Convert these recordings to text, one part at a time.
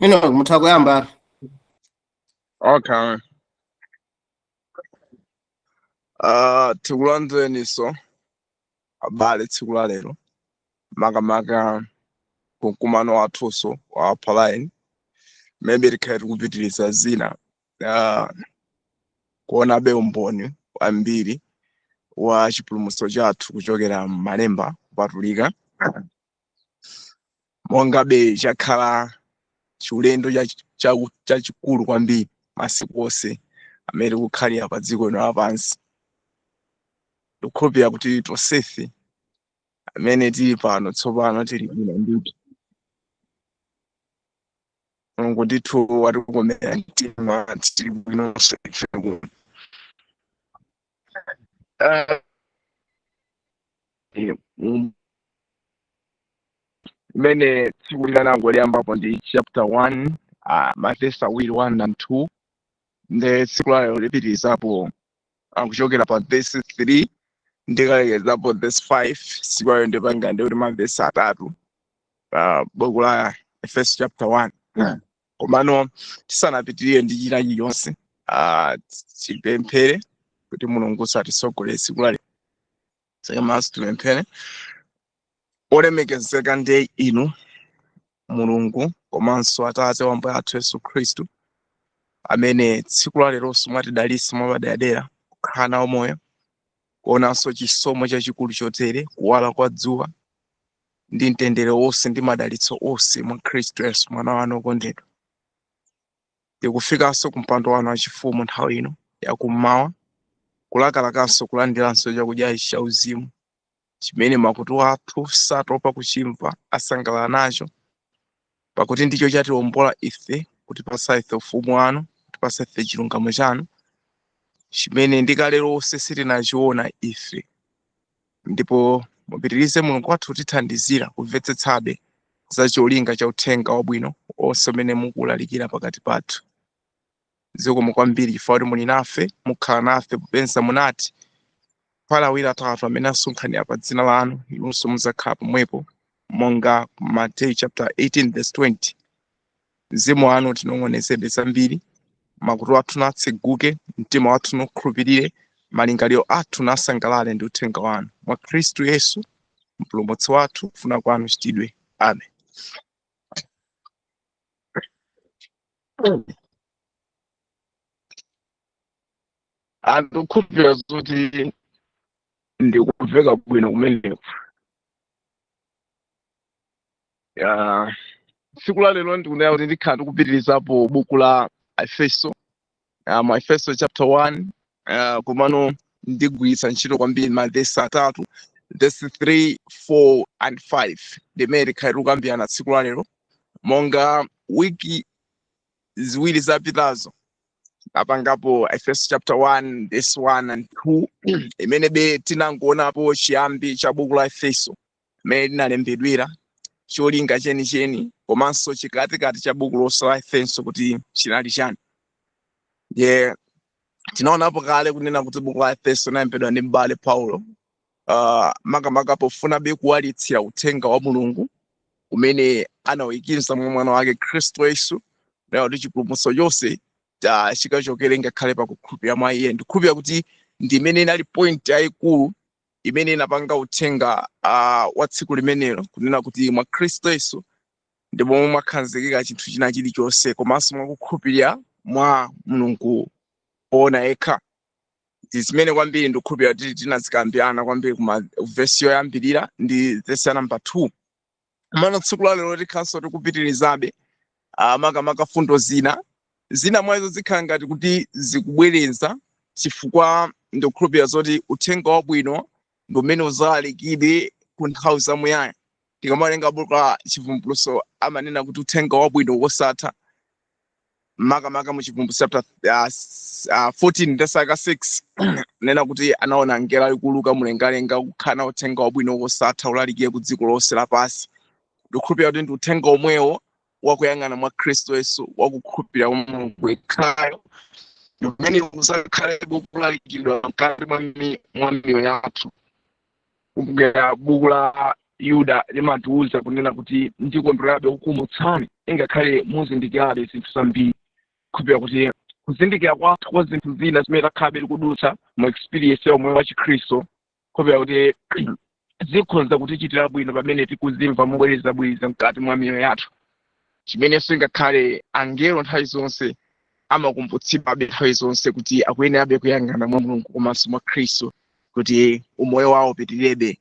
Ino mutha kuyamba. Okay. Tikulandireniso abale tsiku la lero, makamaka kumkumano wathunso wa pa line. Maybe tikhale tikupitiriza zina, kuonabe umboni wambiri wa chipulumutso chathu kuchokera m'malemba kupatulika, mongabe chakhala chiulendo chachikulu kwambiri masiku onse amene tikukhalira pa dziko lino lapansi. Ndikukhulupirira kuti tonsefe amene tili pano tsopano tili bwino ndithu. Mulungu ndithu watikomera mtima, tili bwinonso ife kuno. Imene tsiku linango liyambapo ndi chapter 1, mavesi awiri, 1 and 2. Nde tsiku layo lipitirizapo akuchokera pa verse 3 ndikalekezapo verse 5. Tsiku layo ndipanga ndi kuti mavesi atatu pa buku la Efeso chapter 1. Komano tisanapitirire ndi china chilichonse, tipemphere kuti Mulungu atisogolere tsiku lalero. Tseke tipemphere. Olemekezeka ndi inu Mulungu komanso Atate wa Ambuye athu Yesu Khristu, amene tsiku la leronso mwatidalitsa mwapaderadera kukhala nawo moyo, kuonanso chisomo chachikulu chotere, kuwala kwa dzuwa ndi mtendere wonse ndi madalitso onse mwa Khristu Yesu mwana wanu wokondedwa. Ndikufikanso ku mpando wanu wachifumu nthawi ino yakummawa, kulakalakanso kulandiranso chakudya ichi cha uzimu chimene makutu athu satopa kuchimva, asangalala nacho, pakuti ndicho chatiwombola ife, kutipasa ife ufumu wanu, kutipasa ife chilungamo chanu chimene ndi kale lonse sitinachiona ife. Ndipo mupitirize Mulungu wathu kutithandizira kumvetsetsabe za cholinga cha uthenga wabwino onse umene mukulalikira pakati pathu. Zikomo kwambiri chifukwa kuti muli nafe, mukhala nafe, popeza munati pali awiri atatu amene asonkhanira pa dzina lanu, inunso muzakhala pomwepo, monga Mateyu chapter 18 verse 20. Mzimu wanu tinong'onezebe zambiri, makutu athu natseguke, mtima wathu nukhulupirire, malingaliro athu nasangalale ndi uthenga wanu mwa Khristu Yesu mpulumutsi wathu. Kufuna kwanu chitidwe. Amen. Ndikukhulupirira zoti ndikumveka bwino kumeneko. Ya, tsiku la lero ndikunena kuti ndikhala ndikupitirizapo buku la Efeso, mu Efeso chapter 1, komano ndigwiritsa ntchito kwambiri mavesi atatu, verse 3, 4 and 5, limene tikhale tikukambirana tsiku la lero. Monga wiki ziwiri zapitazo apangapo Efeso chapter 1 verse 1 and 2, imene be tinangoonapo chiyambi cha buku la Efeso imene linalembedwera, cholinga chenicheni komanso chikatikati cha buku lonse la Efeso kuti chinali chani. Ndiye tinaonapo kale kunena kuti buku la Efeso linalembedwa ndi m'bale Paulo, makamaka pofuna be kuwalitsira uthenga wa Mulungu umene anawuikiza mwa mwana wake Khristu Yesu, kunena kuti chipulumutso chonse chikachokere ngakhale pakukhulupirira mwa iye. Ndikukhulupirira kuti ndi imene inali point yayikulu imene inapanga uthenga wa tsiku limenelo, kunena kuti mwa Khristu Yesu ndi momwe mwakhazikika chinthu china chilichonse, komanso mwakukhulupirira mwa Mulungu woona yekha. Ndi zimene kwambiri ndikukhulupirira kuti tinazikambirana kwambiri kuma vesi yoyambirira ndi vesi ya namba 2. Komano tsiku la lero tikhalanso tikupitirizabe, makamaka fundo zina. Zina mwa izo zikhala ngati kuti zikubwereza, chifukwa ndikukhulupirira zoti uthenga wabwino ndi umene uzalalikidwe ku nthawi zamuyaya. Tikamawerenga buku la Chivumbulutso amanena kuti uthenga wabwino wosatha, makamaka mu Chivumbulutso chapter 14 verse 6, nena kuti anaona mngelo akuluka mlengalenga kukhala na uthenga wabwino wosatha ulalikire ku dziko lonse lapansi. Ndikukhulupirira kuti ndi uthenga omwewo wakuyang'ana mwa Khristu Yesu, wakukhulupirira mwa Mulungu yekhayo, umene uzakhale kulalikidwa mkati mwa miyoyo yathu. Kumbukira buku la Yuda limatiwuza kunena kuti ndikondwerabe kukumbutsani ingakhale muzindikirabe zinthu zambiri. Khupira kuti kuzindikira kwathu kwa zinthu zina zimene takhabe tikudutsa mu experience ya umoyo wa Chikhristu, khupira kuti zikhoza kutichitira bwino pamene tikuzimva mobwerezabwereza mkati mwa miyoyo yathu, chimenenso ingakhale angelo nthawi zonse amakumbutsidwabe nthawi zonse kuti akuyenerabe kuyang'ana mwa Mulungu komanso mwa Khristu kuti umoyo wawo upitirebe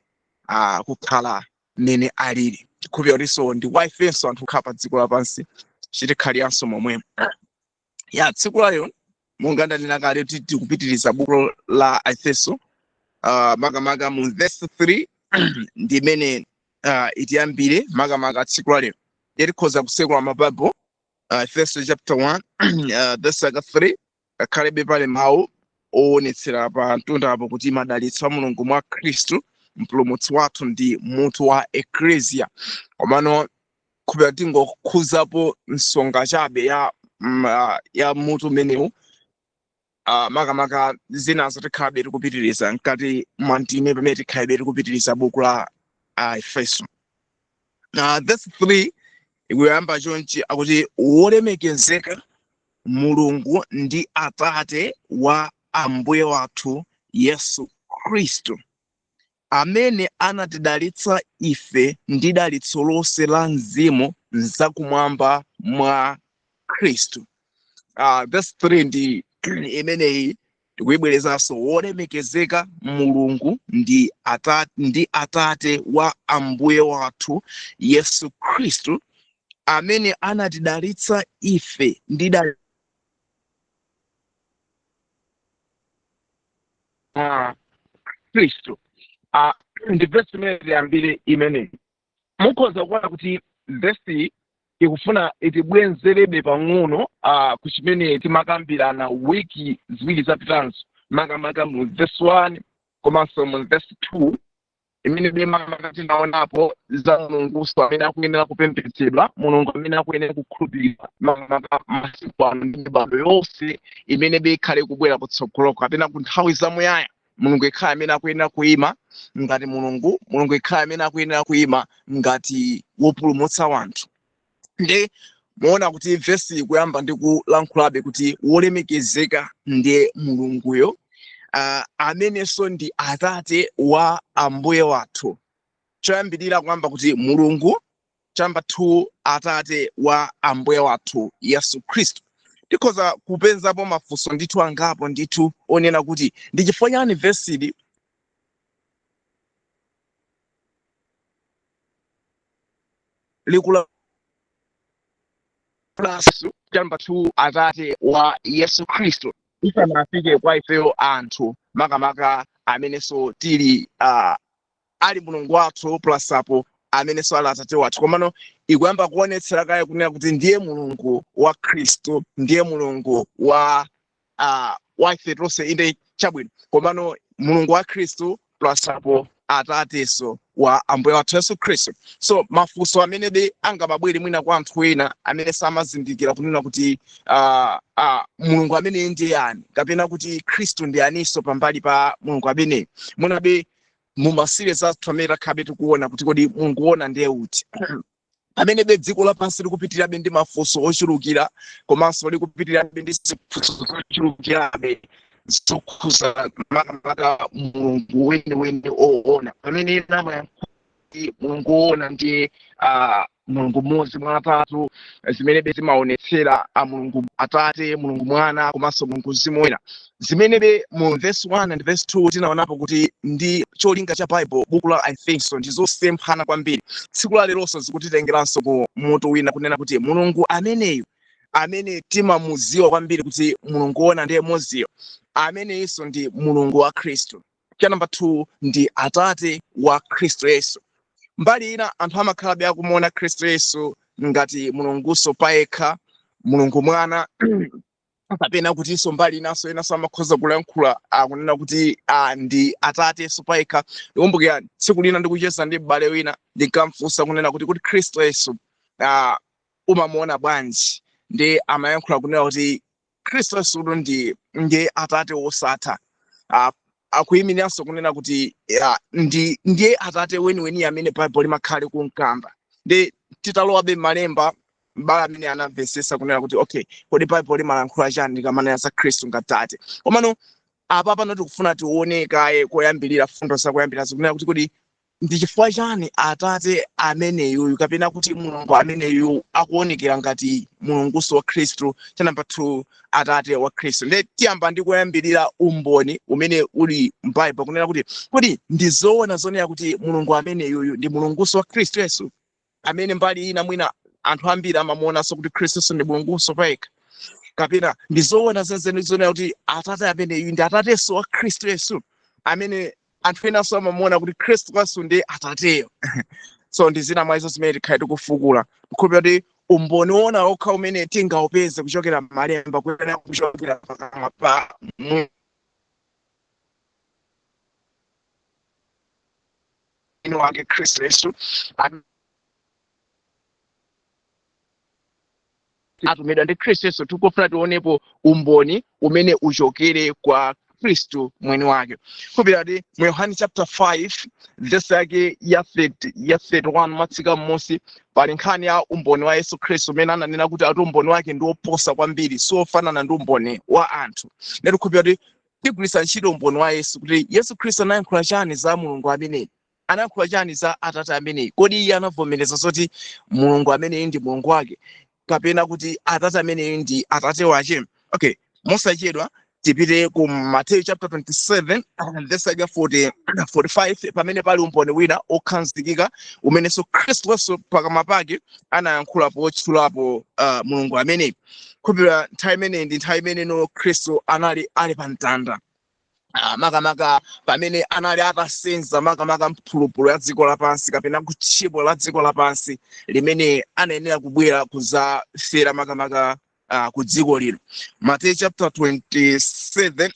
kukhala mmene alili. Khupira kutinso ndi kwa ifenso anthu kukhala pa dziko lapansi chitikhaliranso momwemo. Ya tsiku la lero, monga ndanena kale kuti tikupitiriza buku la Efeso, makamaka mu verse 3 ndi imene itiyambire makamaka tsiku la lero. Tikhoza kusekula mabaibulo, Efeso chapter 1, verse 3, kakhalebe pale mawu owonetsera pa mtundapo kuti madalitso a Mulungu mwa Khristu mpulumutsi wathu ndi mutu wa eklesia. Komano khupira tingokhuzapo msonga chabe ya mutu umenewu, makamaka zinazo tikhabe tikupitiriza mkati mwa ndime pamene tikhabe tikupitiriza buku la Efeso. Verse 3 ikuyamba chonchi, akuti wolemekezeka Mulungu ndi Atate wa Ambuye wathu Yesu Khristu, amene anatidalitsa ife ndi dalitso lonse la mzimu zakumwamba mwa Khristu. Verse 3 ndi imeneyi, tikuyibwerezanso: wolemekezeka Mulungu ndi Atate wa Ambuye wathu Yesu Khristu, amene anatidalitsa ife ndi Khristu. Ndi verse imene tiyambire imeneyi. Mukhoza kuona kuti verse ikufuna itibwenzerebe pang'ono kuchimene timakambirana wiki 2 zapitazo, makamaka mu verse 1 komanso mu verse 2, imene be makamaka tinaonapo za Mulunguso amene akuyenera kupembedzedwa, Mulungu amene akuyenera kukhulupirira makamaka masiku ano ndi mibado yonse imene be ikhale kubwera kutsogoloko kapena ku nthawi zamuyaya. Mulungu ikhale amene akuyenera kuyima ngati Mulungu, Mulungu ikhale amene akuyenera kuyima ngati wopulumutsa wanthu. Ndi muona kuti vesi ikuyamba ndi kulankhulabe kuti wolemekezeka ndiye Mulunguyo, amenenso ndi Atate wa Ambuye wathu. Choyambirira kuyamba kuti Mulungu, chamba 2 Atate wa Ambuye wathu Yesu Khristu. Tikhoza kupezapo mafunso ndithu angapo ndithu onena kuti ndi chifukwa chani vesili likula plus chamba 2 Atate wa Yesu Khristu isanafike kwa ifeyo anthu, makamaka amenenso tili ali Mulungu wathu plus apo amenenso ali Atate wathu. Komano ikuyamba kuonetsera kale kunena kuti ndiye Mulungu wa Khristu, ndiye Mulungu wa ife tonse, inde chabwino, komano Mulungu wa Khristu plus apo Atatenso wa Ambuye wathu Yesu Khristu. So mafunso amenebe angamabwere mwina kwa anthu ena amene samazindikira kunena kuti Mulungu ameneyi ndiye yani, kapena kuti Khristu ndi aninso pambali pa Mulungu ameneyi. Munabe mumasire athu amene takhabe tikuona kuti kodi Mulungu wona ndiye uti, pamenebe dziko lapansi likupitirirabe ndi mafunso ochulukira komanso likupitirirabe ndi zifunso zochulukirabe zokhuza makamaka Mulungu weniweni oona, pamene ena amayankhula kuti Mulungu woona ndiye Mulungu mmodzi mwa atatu, zimenebe zimaonetsera a Mulungu Atate, Mulungu Mwana komanso Mulungu Mzimu Woyera, zimenebe mu verse 1 and verse 2 tinaonapo kuti ndi cholinga cha Bible buku la Efeso ndi zosemphana kwambiri. Tsiku la leronso zikutitengeranso ku mutu wina kunena kuti Mulungu ameneyu amene timamuziwa kwambiri kuti Mulungu woona ndiye mmodziyo, ameneyinso ndi Mulungu wa Khristu. Cha namba 2 ndi Atate wa Khristu Yesu. Mbali ina anthu amakhalabe akumuona Khristu Yesu ngati Mulunguso payekha, Mulungu Mwana, kapena kutinso mbali inanso enanso amakhoza kulankhula akunena kuti ndi Atatenso payekha. Ndikumbukira tsiku lina ndikucheza ndi m'bale wina, ndinkamfunsa kunena kuti Khristu Yesu umamuona bwanji, ndi amayankhula kunena kuti Khristu Yesu ndi Atate wosatha. Akuyimiranso kunena kuti ya, ndiye atate weniweni amene Baibulo limakhale kumkamba. Ndi titalowabe m'malemba, m'bale amene anamvesesa kunena kuti okay, kodi Baibulo limalankhula chani likamanena za Khristu ngati tate? Komano apa pano tikufuna tione kaye koyambirira, fundo zakuyambira zikunena kuti kodi ndi chifukwa chani atate ameneyuyu kapena kuti Mulungu ameneyu akuonekera ngati Mulunguso wa Khristu, cha namba 2, atate wa Khristu? Nde tiyamba ndi kuyambirira umboni umene uli m'Baibulo kunena kuti kodi ndi zoona zonena kuti Mulungu ameneyuyu ndi Mulunguso wa Khristu Yesu, amene mbali ina mwina anthu ambiri amamuonanso kuti Khristu ndi Mulunguso payekha, kapena ndi zoona zenizeni zonena kuti atate ameneyu ndi atatenso wa Khristu Yesu, amene anthu enanso amamuona kuti Khristu Yesu ndi atateyo? So ndi zina mwa izo zimene tikhale tikufukula. Kukhulupirira kuti umboni woona okha umene tingaupeze kuchokera m'malemba, kuyenera kuchokera pakamwa pa mwini wake Khristu Yesu, atumidwa ndi Khristu Yesu. Tikufuna tionepo umboni umene uchokere kwa Khristu mwini wake. Kupira kuti mu Yohane chapter 5 verse yake ya 30, ya 31 matsika m'munsi, pali nkhani ya umboni wa Yesu Khristu umene ananena kuti ati umboni wake ndi woposa kwambiri, siofanana ndi umboni wa anthu. Ndikukhulupirira kuti tigwiritsa ntchito umboni wa Yesu, kuti Yesu Khristu anayankhula chani za Mulungu ameneyi, anayankhula chani za atate ameneyi. Kodi iye anavomereza zoti Mulungu ameneyi ndi Mulungu wake, kapena kuti atate ameneyi ndi atate wake? Okay, mosachedwa tipite ku Matthew chapter 27 verse yake 40, 45, pamene pali umboni wina okhazikika umenenso Khristu Yesu pakamwa pake anayankhulapo otchulapo Mulungu ameneyi. Khulupirira nthawi imeneyi ndi nthawi imeneno Khristu anali ali pa mtanda, makamaka pamene anali atasenza makamaka mphulupulu ya dziko lapansi kapena kutchimo la dziko lapansi limene anayenera kubwera kuzafera makamaka ku dziko lino. Matthew chapter 27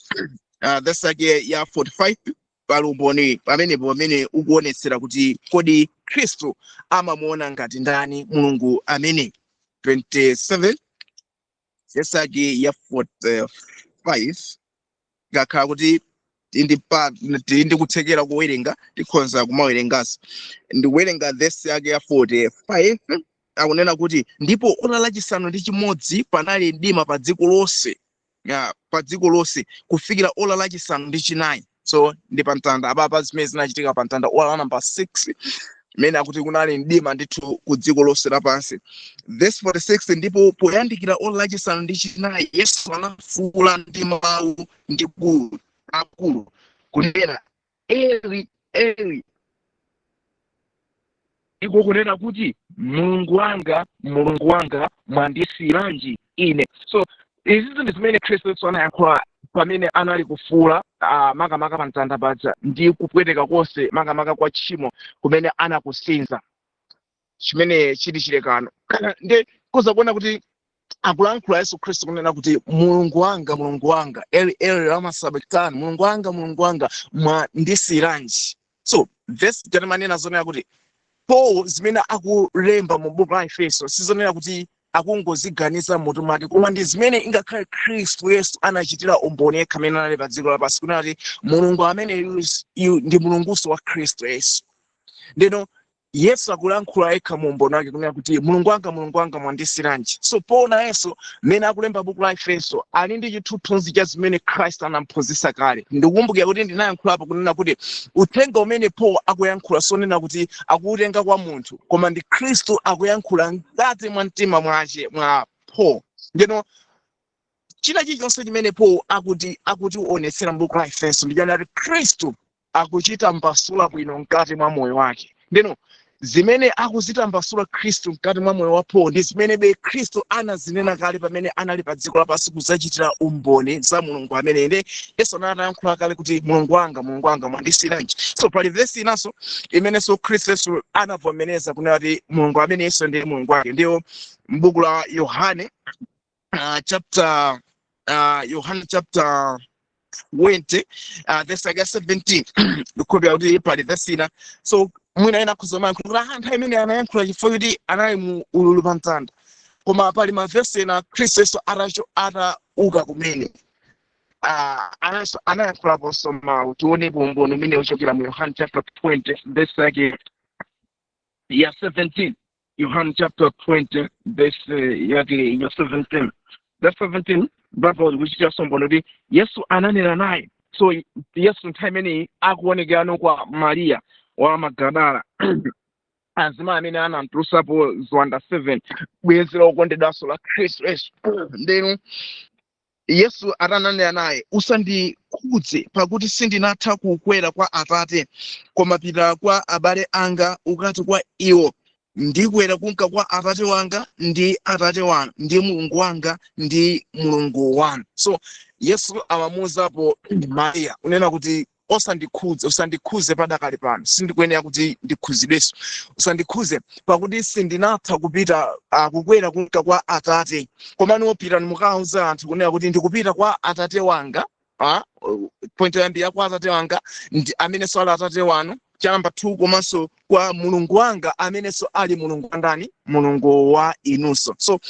verse yake ya 45, pali umboni pamenepo pamene ukuonetsera kuti kodi Khristu amamuona ngati ndani Mulungu amene. 27 verse yake ya 45. Ngakhala kuti tili ndi kuthekera kuwerenga, tikhonza kumawerenganso. Ndikuwerenga verse yake ya 45, akunena kuti, "Ndipo ora lachisanu ndi chimodzi panali mdima pa dziko lonse, ya, pa dziko lonse kufikira ora lachisanu ndi chinayi." So ndi pa mtanda apapa, zimene zinachitika pa mtanda, ora la namba 6, imene akuti kunali mdima ndithu ku dziko lonse lapansi. Verse 46, "Ndipo poyandikira ora lachisanu ndi chinayi Yesu anafuwula ndi mawu ndi gulu akulu kunena, 'Eli, Eli,' iko kunena kuti, 'Mulungu wanga, Mulungu wanga, mwandisiyiranji ine?'" So izi ndi zimene Khristu Yesu anayankhula pamene anali kufuula, makamaka pa mtanda paja, ndi kupweteka konse makamaka kwa tchimo kumene anakusenza, chimene chili chilekano. Ndi kuza kuona kuti akulankhula Yesu Khristu kunena kuti, "Mulungu wanga, Mulungu wanga, Eli, Eli lama sabachthani, Mulungu wanga, Mulungu wanga, mwandisiyiranji?" So verse chatimanena zonena kuti Paul zimene akulemba mu buku la Efeso sizonena kuti akungoziganiza mutu mwake, koma ndi zimene ingakhale Khristu Yesu anachitira umboni yekha amene anali pa dziko lapansi, kunena kuti Mulungu amene ndi Mulunguso wa Khristu Yesu. Ndino Yesu akulankhula yekha mu umboni wake kunena kuti, "Mulungu wanga, Mulungu wanga, mwandisiyiranji?" So Paul nayenso mmene akulemba buku la Efeso ali ndi chithunzithunzi cha zimene Khristu anamphunzitsa kale. Ndikukumbukira kuti ndinayankhulapo kunena kuti uthenga umene Paul akuyankhula sonena kuti akuutenga kwa munthu, koma ndi Khristu akuyankhula mkati mwa mtima mwache mwa Paul. Ndino china chilichonse chimene Paul akutionetsera m'buku la Efeso ndi chanati Khristu akuchitambasula bwino mkati mwa moyo wake. Ndino zimene akuzitambasula Khristu mkati mwa moyo wa Paul ndi zimene be Khristu anazinena kale pamene anali pa dziko lapansi kudzachitira umboni za Mulungu amene inde Yesu anayankhula kale kuti, "Mulungu wanga, Mulungu wanga, mwandisiyiranji?" So pali vesi inanso imenenso Khristu Yesu anavomereza kunena kuti Mulungu amene Yesu ndiye Mulungu wake, ndiyo m'buku la Yohane, chapter Yohane chapter 20, verse yake 17. Ndikhulupirira kuti pali verse ina. So mwina ena akhoza mayankhula kuti nthawi imene anayankhula chifukwa kuti anali mu ululu pa mtanda, koma pali mavesi ena Khristu Yesu atauka kumene. Anayankhulaponso mawu. Tionepo umboni umene uchokera mu Yohane chapter 20 verse yake ya 17. Yohane chapter 20 verse yake ya 17, verse 17, Bible kuchitanso umboni kuti Yesu ananena naye. So Yesu nthawi imeneyi akuonekerano kwa Mariya wa Magadala, azimayi amene anamtulusapo ziwanda 7, bwenzi lokondedwanso la Khristu Yesu. Ndenu Yesu atananena naye, "Usandikhudze, pakuti sindinatha kukwera kwa Atate, koma pita kwa abale anga, ukati kwa iwo, ndikwera kunka kwa Atate wanga ndi Atate wanu, ndi Mulungu wanga ndi Mulungu wanu." So Yesu amamuwuzapo Mariya kunena kuti, "Osandikhudze, usandikhuze padakali pano, sindikuyenera kuti ndikhuzidwenso. Usandikhuze, pakuti sindinatha kupita kukwera kunka kwa Atate. Komano pitani mukauza anthu kunena kuti ndikupita kwa Atate wanga." Point yoyambira, kwa Atate wanga ndi amenenso ali Atate wanu. Cha number 2, komanso kwa Mulungu wanga amenenso ali Mulungu wa ndani? Mulungu wa inunso. So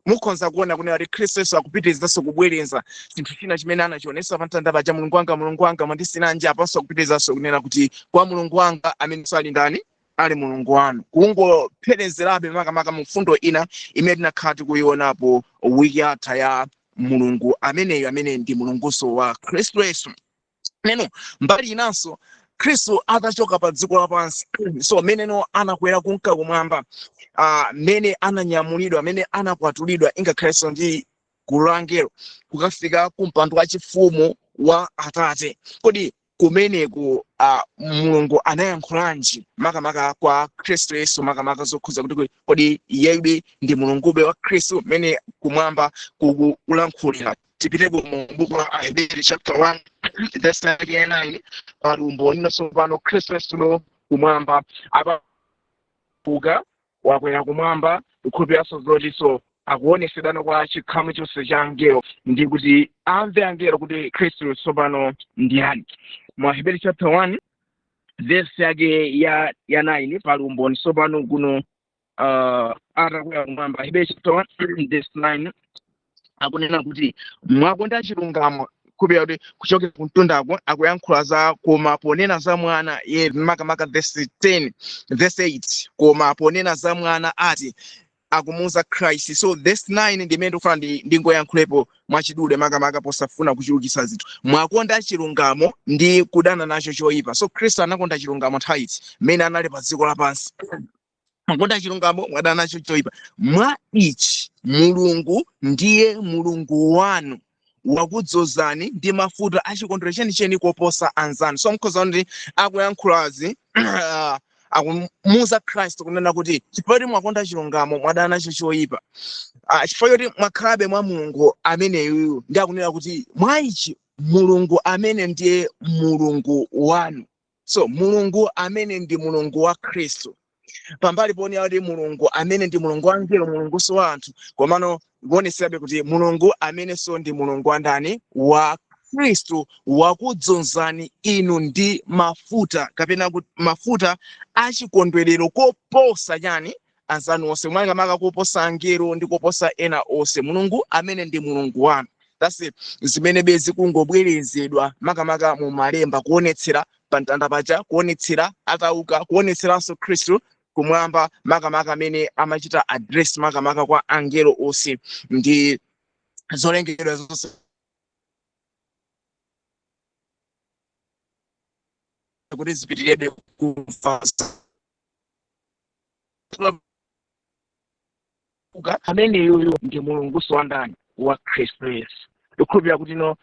mukhoza kuona kunena kuti Khristu Yesu akupitirizanso kubwereza chinthu china chimene anachionesa pa mtanda paja, "Mulungu wanga, Mulungu wanga, mwandisiyiranji?" Apanso akupitirizanso kunena kuti kwa Mulungu wanga amenenso ali ndani? Ali Mulungu wanu. Kungopherezerabe makamaka mu mfundo ina imene tinakhala tikuyionapo wiki yatha ya Mulungu ameneyo amene ndi Mulungunso wa Khristu Yesu. Neno mbali inanso, Khristu atachoka pa dziko lapansi, so meneno anakwera kunka kumwamba, mene ananyamulidwa, mene anakwatulidwa ingakhalenso ndi gulu la angelo kukafika ku mpando wachifumu wa Atate, kodi kumeneku Mulungu anayankhulanji makamaka kwa Khristu Yesu, makamaka zokhuza kuti kodi iyebe ndi Mulungube wa Khristu mene kumwamba kukulankhulira? Tipiteko mu buku la Aheberi chapter 1 verse 9. Pali umboni tsopano, Khristu Yesulo kumwamba apapuka, wakwera kumwamba, kukhulupiranso zoti so akuonesedano kwa chikhamu chonse cha angelo, ndi kuti amve angelo kuti Khristu tsopano ndi yani. Mu Aheberi chapter 1 verse yake ya 9, pali umboni tsopano kuno atakwera kumwamba. Aheberi chapter 1 verse 9 akunena kuti, "Mwakonda chilungamo," kupira kuti kuchokera kumtundako akuyankhula za "koma ponena za mwana," ye makamaka verse 10, verse 8, "Koma ponena za mwana ati," akumuuza Christ. So verse 9 ndimene ndikufuna ndingoyankhulepo mwachidule, makamaka posafuna kuchulukitsa zinthu. "Mwakonda chilungamo ndi kudana nacho choyipa." So Khristu anakonda chilungamo nthawi iti? Mmene anali pa dziko lapansi. "Mwakonda chilungamo, mwadana nacho choyipa. Mwa ichi Mulungu ndiye Mulungu wanu wakudzozani ndi mafuta achikondwerero chenicheni koposa anzanu." So mkhoza kuti akuyankhulazi akumuuza Khristu kunena kuti chifukwa choti mwakonda chilungamo, mwadana nacho choyipa, chifukwa choti mwakhalabe mwa Mulungu ameneyuyu, ndi akunena kuti mwa ichi Mulungu amene ndiye Mulungu wanu. So Mulungu amene ndi Mulungu wa Khristu, pambali poonera kuti Mulungu amene ndi Mulungu wa angelo, Mulungunso wa anthu, komano kuoneserabe kuti Mulungu amenenso ndi Mulungu wa ndani? Wa Khristu, wakudzozani inu ndi mafuta, kapena kuti mafuta achikondwerero koposa chani? Anzanu onse, mwakamaka koposa angelo ndi koposa ena onse. Mulungu amene ndi Mulungu wanu. That's it. Zimene bezi kungobwerezedwa makamaka mu malemba, kuonetsera pa mtanda paja, kuonetsera atauka, kuonetseranso Khristu kumwamba, makamaka amene amachita address makamaka kwa angelo onse ndi zolengedwa zonse kuti zipitirebe kumva ameneyoyo ndi Mulunguso wa ndani? Wa Khristu Yesu. Ndikukhulupirira kuti no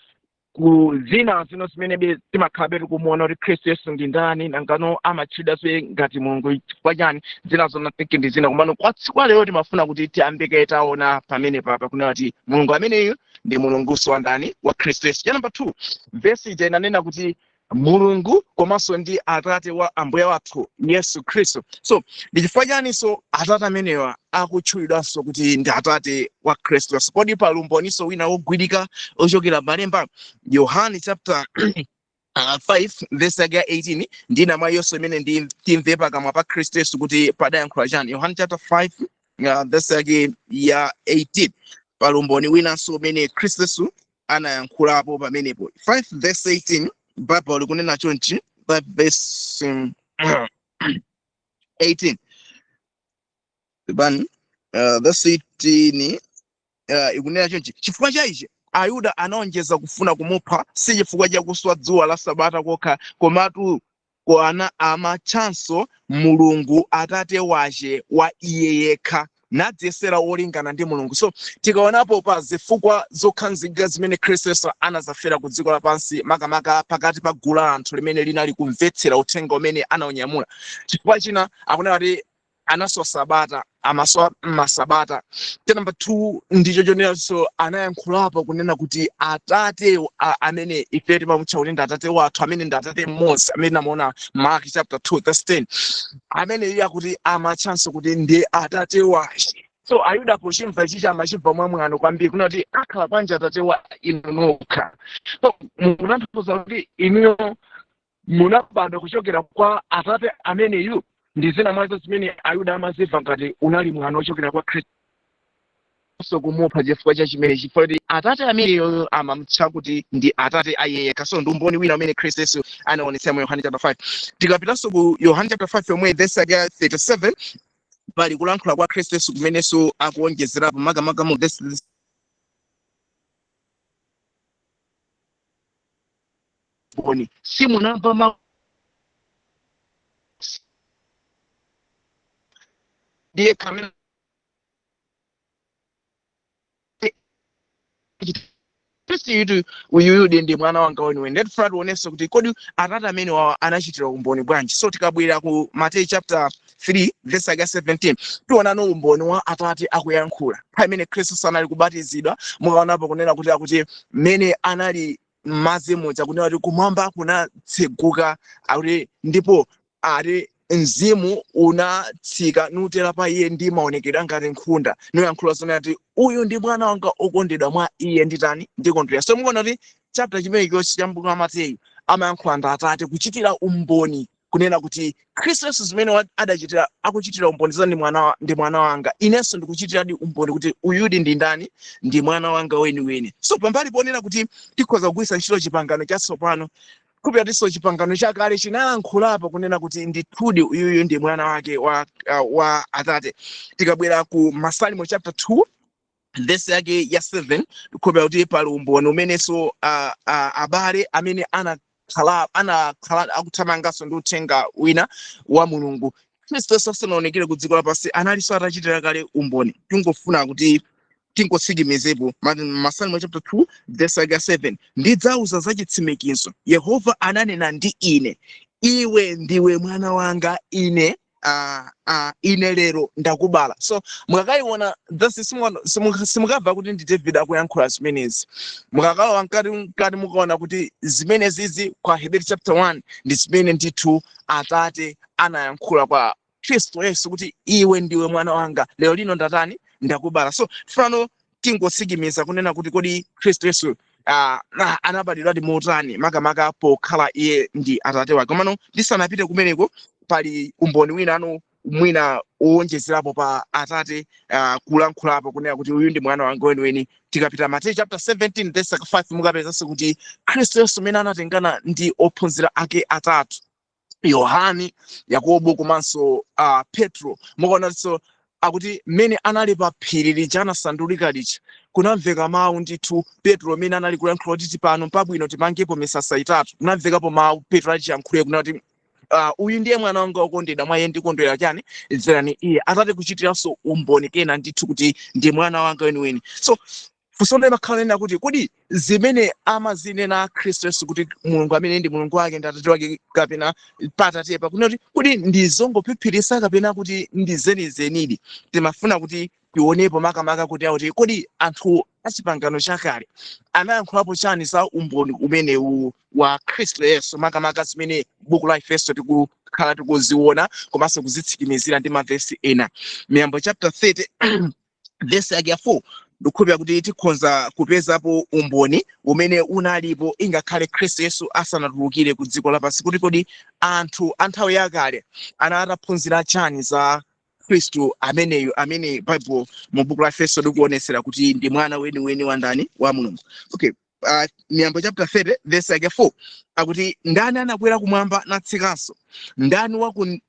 ku zina zino zimene be timakhalabe tikumuona kuti Khristu Yesu ndi ndani, nangano amatchedwanso ngati Mulungu chifukwa chani, zina zona thinki ndi zina. Komano kwa tsiku la lero timafuna kuti tiyambike taona pamene papa kunena kuti Mulungu ameneyo ndi Mulunguso wa ndani? Wa Khristu Yesu. Cha number 2, vesi ija inanena kuti Mulungu komanso ndi Atate wa Ambuye wathu Yesu Khristu. So ndi chifukwa chaninso Atate amenewa akutchulidwanso kuti ndi Atate wa Khristu Yesu? Kodi pali umboniso wina wogwirika ochokera malemba? Yohane chapter 5 verse yake ya 18, ndina mwa yonse imene ndi timve pakamwa pa Khristu Yesu kuti padayankhula chani. Yohane chapter 5 verse yake ya 18, pali umboni winanso umene Khristu Yesu anayankhulapo pamenepo. 5 verse 18, Bible likunena chonchi, 5 verse 18 bani, verse 18 ikunena chonchi: chifukwa cha ichi Ayuda anaonjeza kufuna kumupha, si chifukwa chakuswa dzuwa la sabata kokha, komatu kwana amatchanso Mulungu atate wace wa iye yekha, nadziyesera wolingana ndi Mulungu. So tikaonapo pa zifukwa zokhanzikika zimene Khristu Yesu anazafera ku dziko lapansi, makamaka pakati pa gulu la anthu limene linali kumvetsera uthenga umene anaunyamula, chifukwa china akunena kuti anaswa sabata, amaswa masabata. Cha number 2 ndicho chonenso anayankhulapo kunena kuti atate amene ife timamutcha kuti ndi atate wathu, amene ndi atate mmodzi amene tinamuona Mark chapter 2 verse 10, amene iye akuti amatchanso kuti ndi atate wace. So Ayuda pochimva ichichi amachimva mwamwano kwambiri, kunena kuti akhala bwanji atate wa inu nokha? So mukutanthauza kuti inuyo munabadwa kuchokera kwa atate ameneyu? Ndi zina mwazo zimene Ayuda amazimva ngati unali mwana wochokera kwa Khristu, so kumupha chifukwa cha chimene, chifukwa kuti atate ameneyo amamutcha kuti ndi atate a iye yekha. So ndi umboni wina umene Khristu Yesu anaonetsa mu Yohane chapter 5. Tikapitanso ku Yohane chapter 5 yomwe, verse yake ya 37, pali kulankhula kwa Khristu Yesu kumenenso akuonjezerapo, makamaka mu verse umboni simunamva mawu ndiye kamene Khristu uyuyudi ndi mwana wanga weniweni. Ndeti funa tionenso kuti kodi atate amene wawa anachitira umboni bwanji. So tikabwera ku Mateyu chapter 3 verse yake 17, tionano umboni wa atate akuyankhula nthawi imene Khristu sanali kubatizidwa. Mukaonapo kunena kuti akuti mmene anali m'madzi muja, kunena kuti kumwamba kunatseguka, akuti ndipo ati mzimu unatsika nutera pa iye ndi maonekedwe angati nkhunda, nuyankhula zonena kuti uyu ndi mwana wanga okondedwa, mwa iye nditani? Ndikondwera. So mukuona kuti chapter chimenecho cha m'buku la Mateyu amayankhula ndi atate kuchitira umboni kunena kuti Khristu Yesu zimene adachitira, akuchitira umboni za ndi mwana wanga, inenso ndikuchitiradi umboni kuti uyudi ndi ndani? Ndi mwana wanga weniweni. So pambali ponena kuti tikhoza kugwiritsa ntchito chipangano chatsopano, kupyatinso chipangano chakale chinalankhulapo kunena kuti ndithudi uyuyu ndi mwana wake wa atate. Tikabwera ku Masalimo chapter 2 verse yake ya 7, tikhulupira kuti pali umboni umenenso abale amene anakhala akuthamanganso ndi uthenga wina wa Mulungu, Khristu Yesu asanaonekere ku dziko lapansi, analinso atachitira kale umboni. Tingofuna kuti tingotsikimizepo Masalimo chapter 2 verse yake ya 7: ndidzauza za chitsimikizo, Yehova ananena ndi ine, iwe ndiwe mwana wanga, ine lero ndakubala. So mukakayiona verse, simukamva kuti ndi David akuyankhula zimenezi. Mukakalowa mkati mukaona kuti zimenezizi kwa Hebrew chapter 1 ndi zimene ndithu atate anayankhula kwa Khristu Yesu kuti iwe ndiwe mwana wanga, lero lino ndatani? Ndakubala. So tifano tingotsikimiza kunena kuti kodi Khristu Yesu anabadwiradi motani, makamaka pokhala iye ndi atate wake. Komano ndisanapite kumeneko, pali umboni wina anu mwina uwonjezerapo pa atate kulankhulapo kunena kuti uyu ndi mwana wanga weniweni. Tikapita Mateyu chapter 17 verse 5, mukapezanso kuti Khristu Yesu amene anatengana ndi ophunzira ake atatu, Yohane, Yakobo komanso Petro, mukaonanso akuti mmene anali pa phiri lija anasandulika lija, kunamveka mawu ndithu Petro amene anali kuyankhula kuti pano pabwino timangepo misasa itatu. Kunamvekapo mawu Petro achiyankhule kunena kuti uyu ndiye mwana wanga wokondedwa, mwa iye ndikondwera chani? Mverani iye. Atate kuchitiranso umboni kena ndithu kuti ndi mwana wanga weniweni. So funso limakhala nena kuti kodi zimene amazinena Khristu Yesu kuti Mulungu amene ndi Mulungu wake ndi atate wake kapena patatepa, kunena kuti kodi ndi zongophiphirisa kapena kuti ndi zenizenidi? Timafuna kuti tionepo makamaka kuti kodi anthu a chipangano chakale anayankhulapo chani za umboni umenewu wa Khristu Yesu, makamaka zimene buku la Efeso tikukhala tikuziona komanso kuzitsikimizira ndi mavesi ena. Miyambo chapter 30 verse yake ya 4, ndikukhulupirira kuti tikhonza kupezapo umboni umene unalipo ingakhale Khristu Yesu asanatulukire ku dziko lapansi, kuti kodi anthu a nthawi yakale anataphunzira chani za Khristu ameneyu amene Bible mu buku la Efeso likuonetsera kuti ndi mwana weniweni wa ndani? Wa Mulungu. Okay. Miyambo chapter 30 verse yake 4 akuti, "Ndani anakwera kumwamba natsikanso? Ndani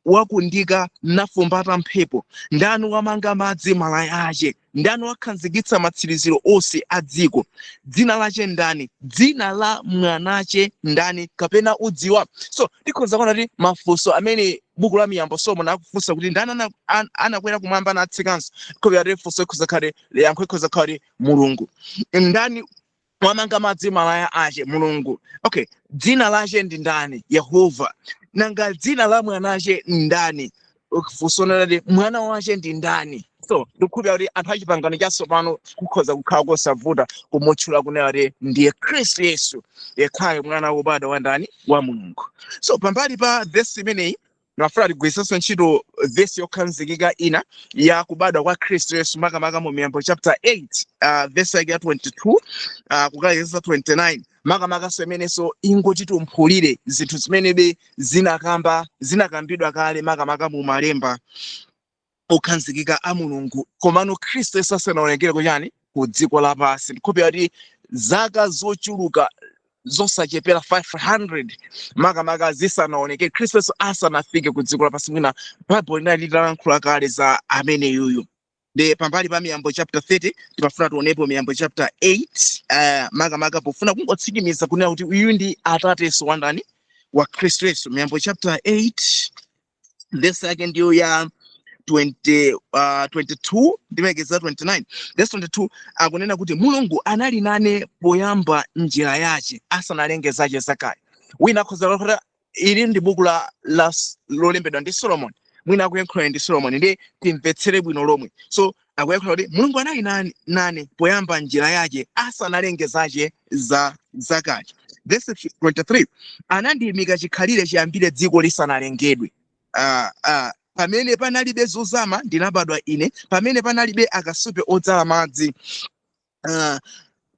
wakundika nafumbata mphepo? Ndani wamanga madzi malaya ache? Ndani wakhazikitsa matsiriziro onse a dziko? Dzina lache ndani? Dzina la mwanache ndani? Kapena udziwa?" So tikhoza kuona kuti mafunso amene buku la Miyambo Solomon akufunsa kuti ndani anakwera kumwamba natsikanso, khobera funso ikhoza khale, yankho ikhoza khale Mulungu. Ndani wamanga madzi malaya ache? Mulungu. Okay, dzina lache ndi ndani? Yehova. Nanga dzina la mwanache ndani? Funso nalati mwana wache ndi ndani? So ndikukhulupirira kuti anthu achipangano chatsopano kukhoza kukhala kosavuta kumutchula kunena kuti ndiye Khristu Yesu yekhayo, mwana wobadwa wa ndani? Wa Mulungu. So pambali pa vesi imeneyi, ndimafuna tigwiritsenso ntchito vesi yokhazikika ina ya kubadwa kwa Khristu Yesu, makamaka mu Miyambo chapter 8, vesi yake ya 22 kukalekeza 29, makamakaso imenenso ingotitumphulire zinthu zimenebe zinakambidwa kale, makamaka mu malemba okhazikika a Mulungu, komano Khristu Yesu asanaonekere kuchani? Ku dziko lapansi. Ndikhulupirira kuti zaka zochuluka zosachepera 500, makamaka zisanaoneke, Khristu Yesu asanafike ku dziko lapansi, mwina Baibulo linali litalankhula kale za ameneyuyu. Ndi pambali pa Miyambo chapter 30, timafuna tionepo Miyambo chapter 8, makamaka pofuna kungotsimikiza kunena kuti uyu ndi atatenso wa ndani? Wa Khristu Yesu. Miyambo chapter 8, verse yake ndiyo ya 20, 22 ndimekeza 29. Verse 22 akunena kuti, "Mulungu anali nane poyamba njira yace, asanalenge zace zakale." Wina akhoza kuti ili ndi buku la lolembedwa ndi Solomon, mwina akuyankhula ndi Solomon, ndi timvetsere bwino lomwe. So akuyankhula kuti Mulungu anali nane poyamba njira yace, asanalenge zace za zakale. Verse 23, "Anandiyimika chikhalire chiyambire dziko lisanalengedwe. Pamene panalibe zozama ndinabadwa ine, pamene panalibe akasupe odzala madzi,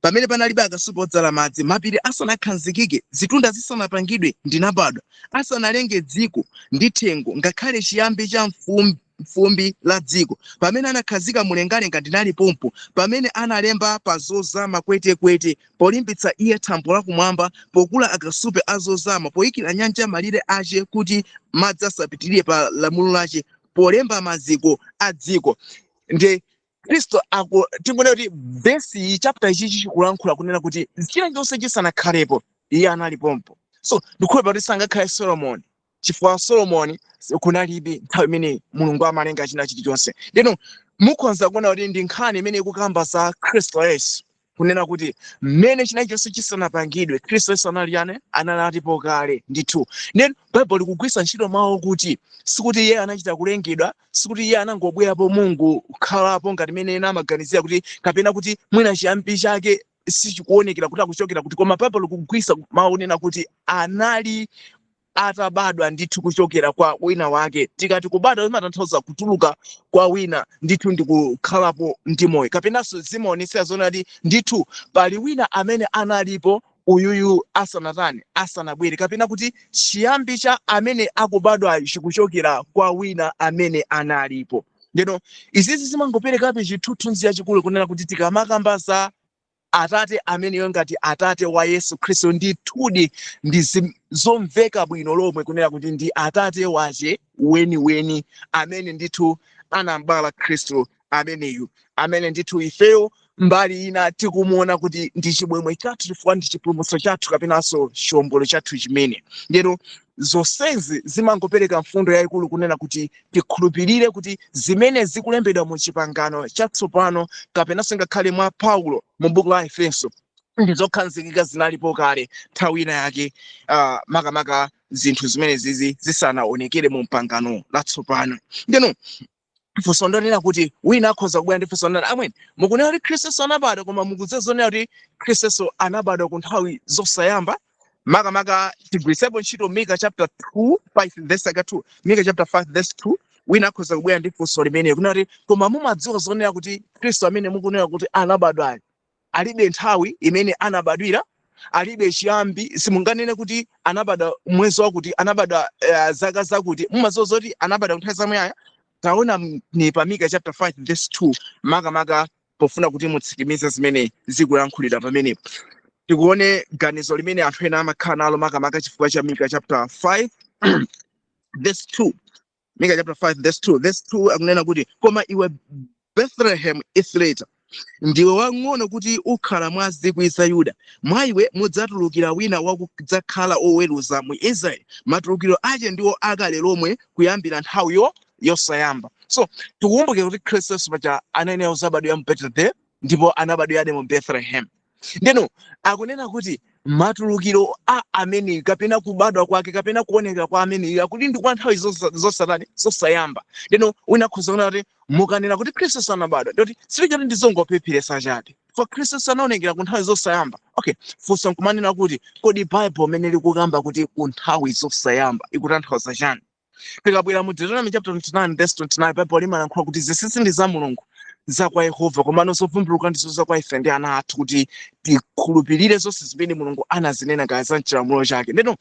pamene panalibe akasupe odzala madzi. Mapiri asanakhazikike, zitunda zisanapangidwe, ndinabadwa, asanalenge dziko ndi thengo, ngakhale chiyambi cha fumbi la dziko. Pamene anakhazika mlengalenga, ndinali pompo, pamene analemba pa zozama kwetekwete, polimbitsa iye thambo lakumwamba, pokula akasupe azozama, poyikira nyanja malire ace, kuti madzi asapitirire pa lamulo lace, polemba maziko a dziko." Ndi Khristu aku tingonena kuti vesi iyi, chapter ichi chikulankhula kunena kuti chilichonse chisanakhalepo, iye anali pompo. So ndikhulupirira kuti sangakhale Solomon, chifukwa Solomon kunalibe nthawi imene Mulungu amalenga china chilichonse. Ndino mukhoza kuona kuti ndi nkhani imene ikukamba za Khristu Yesu, kunena kuti mmene china chonse chisanapangidwe, Khristu Yesu anali yani? Anali alipo kale ndithu. Then Bible likugwiritsa ntchito mawu kuti sikuti iye anachita kulengedwa, sikuti iye anangobwerapo Mulungu kukhalapo ngati mmene ena amaganizira kuti, kapena kuti mwina chiyambi chake sichikuonekera kuti akuchokera kuti, koma Bible likugwiritsa mawu onena kuti anali atabadwa ndithu kuchokera kwa wina wake. Tikati kubadwa, imatanthauza kutuluka kwa wina ndithu ndi kukhalapo ndi moyo, kapenanso zimaonetsera zoona kuti ndithu pali wina amene analipo uyuyu asanatani? Asanabwere, kapena kuti chiyambi cha amene akubadwayo chikuchokera kwa wina amene analipo. Ndeno izizi zimangoperekabe chithunzi chachikulu kunena kuti tikamakamba za atate ameneyo ngati atate wa Yesu Khristu, ndithudi ndi zomveka bwino lomwe kunena kuti ndi atate wace weniweni amene ndithu anambala Khristu ameneyu, amene ndithu ifeyo mbali ina tikumuona kuti ndi chimwemwe chathu, chifukwa ndi chipulumutso chathu kapenanso chiwombolo chathu chimene. Ndero zonsezi zimangopereka mfundo yayikulu kunena kuti tikhulupirire kuti zimene zikulembedwa mu Chipangano Chatsopano, kapenanso ngakhale mwa Paulo mu buku la Efeso, ndi zokhazikika, zinalipo kale nthawi ina yake, makamaka zinthu zimene zizi zisanaonekere mu pangano latsopano. Ndeno funso ndonena kuti wina akhoza kubwera ndi funso ndonena, "Amwene, mukunena kuti Khristu Yesu anabadwa, koma mukudziwa zonena kuti Khristu Yesu anabadwa ku nthawi zosayamba?" Makamaka tigwiritsepo ntchito Mika chapter 2 5 verse yake 2, Mika chapter 5 verse 2. Wina akhoza kubwera ndi funso limene kunena kuti, "Koma mumadziwa zonena kuti Khristu amene mukunena kuti anabadwayo alibe nthawi imene anabadwira, alibe chiyambi? Simunganene kuti anabadwa mwezi wakuti, anabadwa zaka zakuti. Mumadziwa zoti anabadwa nthawi zamuyaya?" Taona ni pa Mika chapter 5 verse 2, makamaka pofuna kuti mutsikimize zimene zikuyankhulidwa pamenepo. Tikuone ganizo limene anthu ena amakhala nalo, makamaka chifukwa cha Mika chapter 5 verse 2. Mika chapter 5 verse 2. Verse 2 akunena kuti, "Koma iwe Bethlehem Efrata, ndiwe wang'ono kuti ukhala mwa zikwi za Yuda. Mwa iwe mudzatulukira wina wakudzakhala oweruza mu Israeli. Matulukiro ake ndiwo akale lomwe, kuyambira nthawi yosayamba." So tikukumbukira kuti Khristu Yesu paja anayenera kuzabadwira mu Bethlehem, ndipo anabadwiradi mu Bethlehem. Ndeno akunena kuti matulukiro a ameneyu, kapena kubadwa kwake, kapena kuoneka kwa ameneyu, akuti ndi kwa nthawi zosatani, zosayamba. Ndeno wina akhoza kunena kuti mukanena kuti Khristu sanabadwa, ndoti silichoti ndizongophephiresa chabe, for Khristu sanaonekera ku nthawi zosayamba. Okay, funso nkumanena kuti, kodi Bible imene likukamba kuti ku nthawi zosayamba ikutanthauza chani? Tikabwera mu Deuteronomy chapter 29 verse 29, Bible limalankhula kuti zinsinsi ndi za Mulungu, za kwa Yehova, komano zovumbuluka ndizo za kwa ife ndi ana athu, kuti tikhulupirire zonse zimene Mulungu anazinena kaya za mchilamulo chake. Ndeno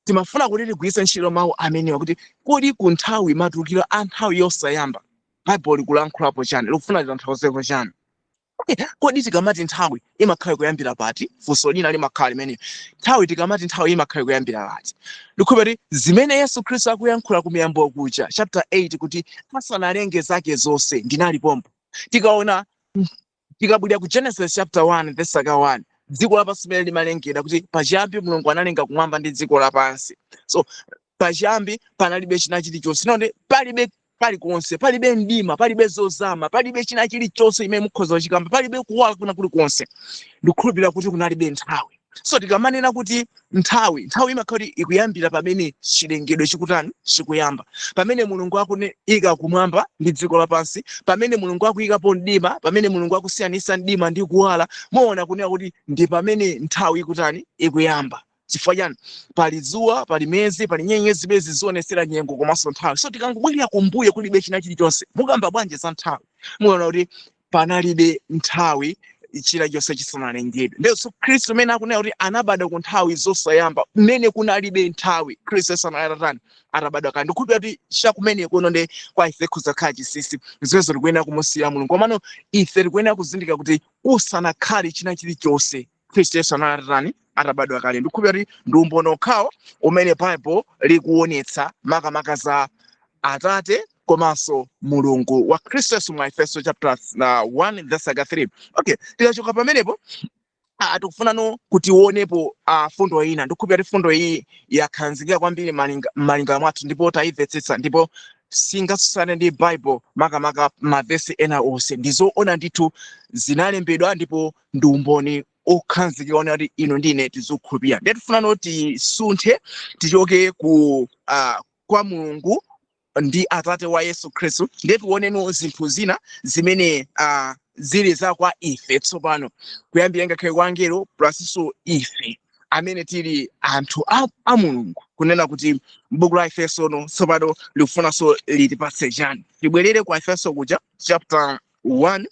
timafuna kuti tigwiritse ntchito mawu amenewa kuti, kodi ku nthawi, matulukiro a nthawi yosayamba, Bible likulankhulapo chani? Likufuna litanthauzeko chani? Okay, kodi tikamati nthawi imakhala kuyambira pati? Funso lina limakhala limene, nthawi, tikamati nthawi imakhala kuyambira pati? Ndikhulupirira kuti zimene Yesu Khristu akuyankhula ku Miyambo kuja chapter 8, kuti asanalenge zake zonse ndinali pompo. Tikaona, tikabwera ku Genesis chapter 1 verse 1, dziko lapansi limene limalengedwa, kuti pachiyambi Mulungu analenga kumwamba ndi dziko lapansi. So pachiyambi panalibe china chilichonse, nonde palibe palikonse, palibe mdima, palibe zozama, palibe china chilichonse imene mukhoza kuchikamba, palibe kuwala kuna kulikonse. Ndikukhulupirira kuti kunalibe nthawi. So tikamanena kuti nthawi, nthawi imakhala kuti ikuyambira pamene chilengedwe chikutani, chikuyamba, pamene Mulungu akuyika kumwamba ndi dziko lapansi, pamene Mulungu akuyikapo mdima, pamene Mulungu akusiyanisa mdima ndi kuwala. Muona kunena kuti ndi pamene nthawi ikutani, ikuyamba. Chifukwa chani? Pali dzuwa, pali miyezi, pali nyenyezi zimene zizionesera nyengo komanso nthawi. So tikangobwerera kumbuyo, kulibe china chilichonse, mukamba bwanji za nthawi? Muona kuti panalibe nthawi china chonse chisanalengedwe. Ndiye Khristu mmene akunena kuti anabadwa ku nthawi zosayamba, mmene kunalibe nthawi, Khristu Yesu atatani, atabadwa kale. Ndikukhulupirira kuti chakumene kuno ndi kwa ife kuzakhala chinsinsi, zimenezo tikuyenera kumusiyira Mulungu. Komano ife tikuyenera kuzindikira kuti kusanakhale china chilichonse, Khristu Yesu anali atatani, atabadwa kale. Ndikukhulupirira kuti ndi umboni okhawo umene Bible likuonetsa makamaka za Atate komanso Mulungu wa Khristu Yesu mwa Efeso chapter 1 verse 3. Okay, tikachoka pamenepo, tikufunano kuti tionepo fundo ina. Ndikukhulupirira kuti fundo iyi yakhazikika kwambiri m'malingaliro mwathu, ndipo tayimvetsetsa, ndipo singatsutsane ndi Bible, makamaka mavesi ena onse. Ndizoona ndithu, zinalembedwa, ndipo ndi umboni okhazikika onena kuti ino ndine tizokhulupirira. Ndiye tifunano tisunthe, tichoke ku kwa Mulungu ndi Atate wa Yesu Khristu, ndiye tioneno zinthu zina zimene zili za kwa ife tsopano, kuyambira ngakhale kwa angelo plusinso ife amene tili anthu a Mulungu, kunena kuti buku la Efeso no tsopano likufunanso litipatse chani. Tibwerere ku Efeso kuja chapter 1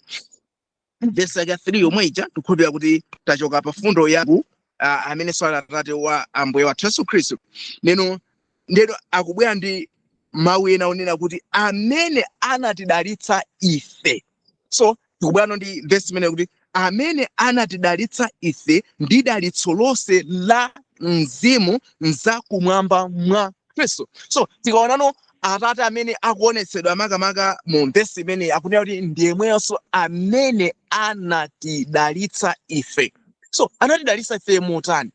verse yake 3 yomwe ija. Tikukhulupirira kuti tachoka pa fundo ya amene ali Atate wa Ambuye wathu Yesu Khristu. Neno ndeno akubwera ndi mawu ena onena kuti amene anatidalitsa ife. So tikubwera ndi verse imene kuti amene anatidalitsa ife ndi dalitso lonse la mzimu mzakumwamba mwa Khristu. So tikaonano Atate amene akuonetsedwa makamaka mu vesi imene akunena kuti ndi yemweyonso amene anatidalitsa ife. So anatidalitsa ife motani?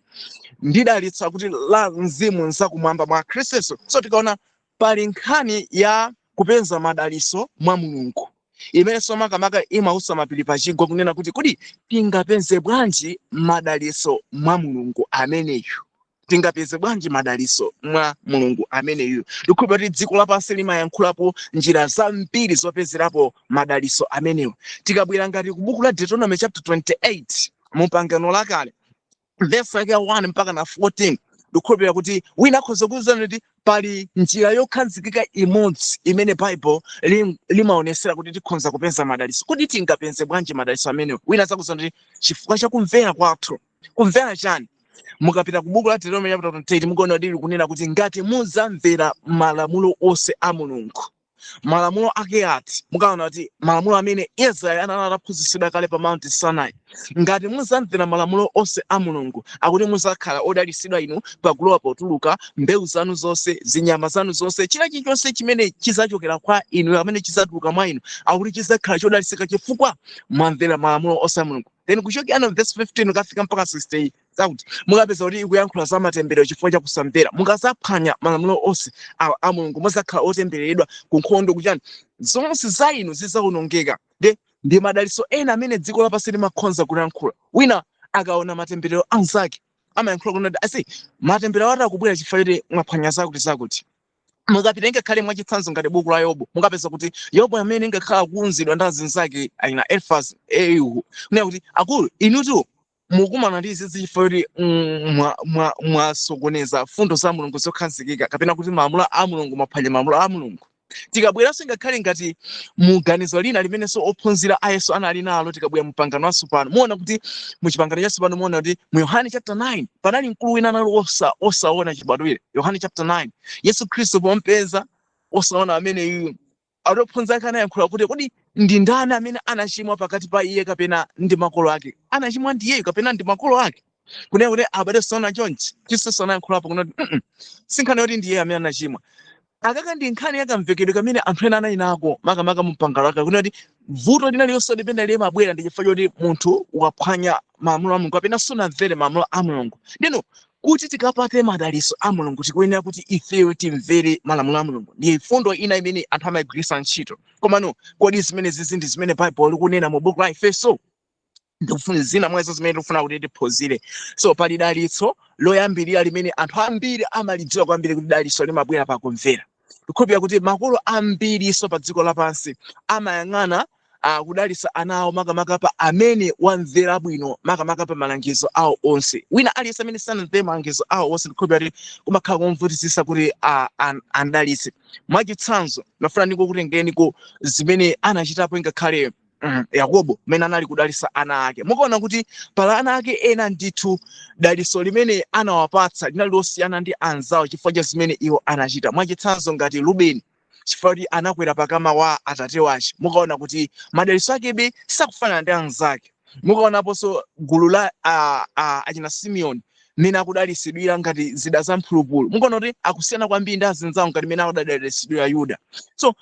Ndidalitsa kuti la mzimu mzakumwamba mwa Khristu Yesu. So tikaona pali nkhani ya kupeza madalitso mwa Mulungu, imenenso makamaka imausa mapiri pachigwa, kunena kuti kodi tingapeze bwanji madalitso mwa Mulungu ameneyu? Tingapeze bwanji madalitso mwa Mulungu ameneyu? Ndikukhulupirira kuti dziko lapansi limayankhulapo njira zambiri zopezerapo madalitso amenewo. Tikabwera ngati ku buku la Deuteronomy chapter 28 mu Pangano Lakale, verse yake 1 mpaka na 14, ndikukhulupirira kuti wina akhoza kuwuzani kuti pali njira yokhazikika imodzi imene Bible limaonesera kuti tikhoza kupeza madalitso. Kodi tingapeze bwanji madalitso amenewo? Wina adzakuwuzani kuti chifukwa cha kumvera kwathu. Kumvera chani? Mukapita ku buku la Deuteronomy chapter 28, mukuona kuti likunena kuti ngati mudzamvera malamulo onse a Mulungu. Malamulo ake ati? Mukaona kuti malamulo amene Israeli anali ataphunzitsidwa kale pa Mount Sinai. Ngati muzamvera malamulo onse a Mulungu, akuti muzakhala odalitsidwa inu pakulowa, potuluka, mbewu zanu zonse, zinyama zanu zonse, china chilichonse chimene chizachokera kwa inu, amene chizatuluka mwa inu, akuti chizakhala chodalitsika chifukwa mwamvera malamulo onse a Mulungu. Then kuchokera verse 15 ukafika mpaka 60 zakuti mukapeza kuti ikuyankhula za matemberero chifukwa cha kusamvera. Mukazaphwanya malamulo onse a Mulungu, muzakhala otembereredwa ku nkhondo, kuchani, zonse za inu zizawonongeka. Ndi madalitso ena amene dziko lapansi limakhonza kuyankhula. Wina akaona matemberero anzake amayankhula kunati asi matemberero ati akubwera chifukwa choti mwaphwanya zakuti zakuti. Mukapita ngakhale mwachitsanzo ngati buku la Yobu, mukapeza kuti Yobu amene ngakhala kuunzidwa ndi azinzake aina Elifaz, Elihu, kunena kuti akulu inutu mukumana ndi izi chifukwa choti mwasokoneza fundo za Mulungu zokhazikika, kapena kuti malamulo a Mulungu, mwaphwanya malamulo a Mulungu. Tikabweranso ngakhale ngati muganizo lina limenenso ophunzira a Yesu anali nalo, tikabwera mu pangano latsopano, muona kuti mu chipangano chatsopano, muona kuti mu Yohane chapter 9 panali mkulu wina anali osaona chibadwire. Yohane chapter 9, Yesu Khristu pompeza osaona amene iyu, ophunzira ake anayankhula kuti, kodi ndi ndani amene anachimwa pakati pa iye kapena ndi makolo ake? Anachimwa ndi iyeyo kapena ndi makolo ake? Kunena kuti abale saona chonchi. Khristu anayankhulapo kunena kuti si nkhani yoti ndiye amene anachimwa. Akaka ndi nkhani yakamvekedwe kamene anthu ena anali nako, makamaka mu pangano lake, kunena kuti vuto lina lililonse limene limabwera ndi chifukwa choti munthu waphwanya malamulo a Mulungu kapena sunamvere malamulo a Mulungu. Ndino kuti tikapate madalitso a Mulungu, tikuyenera kuti ifeyo timvere malamulo a Mulungu. Ndi fundo ina imene anthu amayigwiritsa ntchito. Komano kodi zimene zizi ndi zimene Baibulo likunena mu buku la Efeso? Ndikufuna zina mwazo zimene tikufuna kuti tiphunzire. So pali dalitso loyambirira limene anthu ambiri amalidziwa kwambiri, kuti dalitso limabwera pakumvera. Ndikhulupirira kuti makolo ambiriso pa dziko lapansi amayang'ana kudalitsa ana awo makamaka pa amene wamvera bwino, makamaka pa malangizo awo onse. Wina aliyense amene sanamvere malangizo awo onse, ndikhulupirira kuti kumakhala komvutitsitsa kuti andalitse. Mwachitsanzo, ndafuna ndingokutengeni zimene anachitapo ngakhale Yakobo mmene anali kudalitsa ana ake. Mukaona kuti pala ana ake ena ndithu dalitso limene anawapatsa linali losiyana ndi anzawo chifukwa cha zimene iwo anachita. Mwachitsanzo ngati Rubeni, chifukwa kuti anakwera pakama wa atate wace, mukaona kuti madalitso akebe sakufanana ndi anzake. Mukaonaponso gulu la achina Simeoni mmene akudalitsidwira ngati zida za mphulupulu, mukaona kuti akusiyana kwambiri ndi azinzawo ngati mmene akudalitsidwira Yuda. So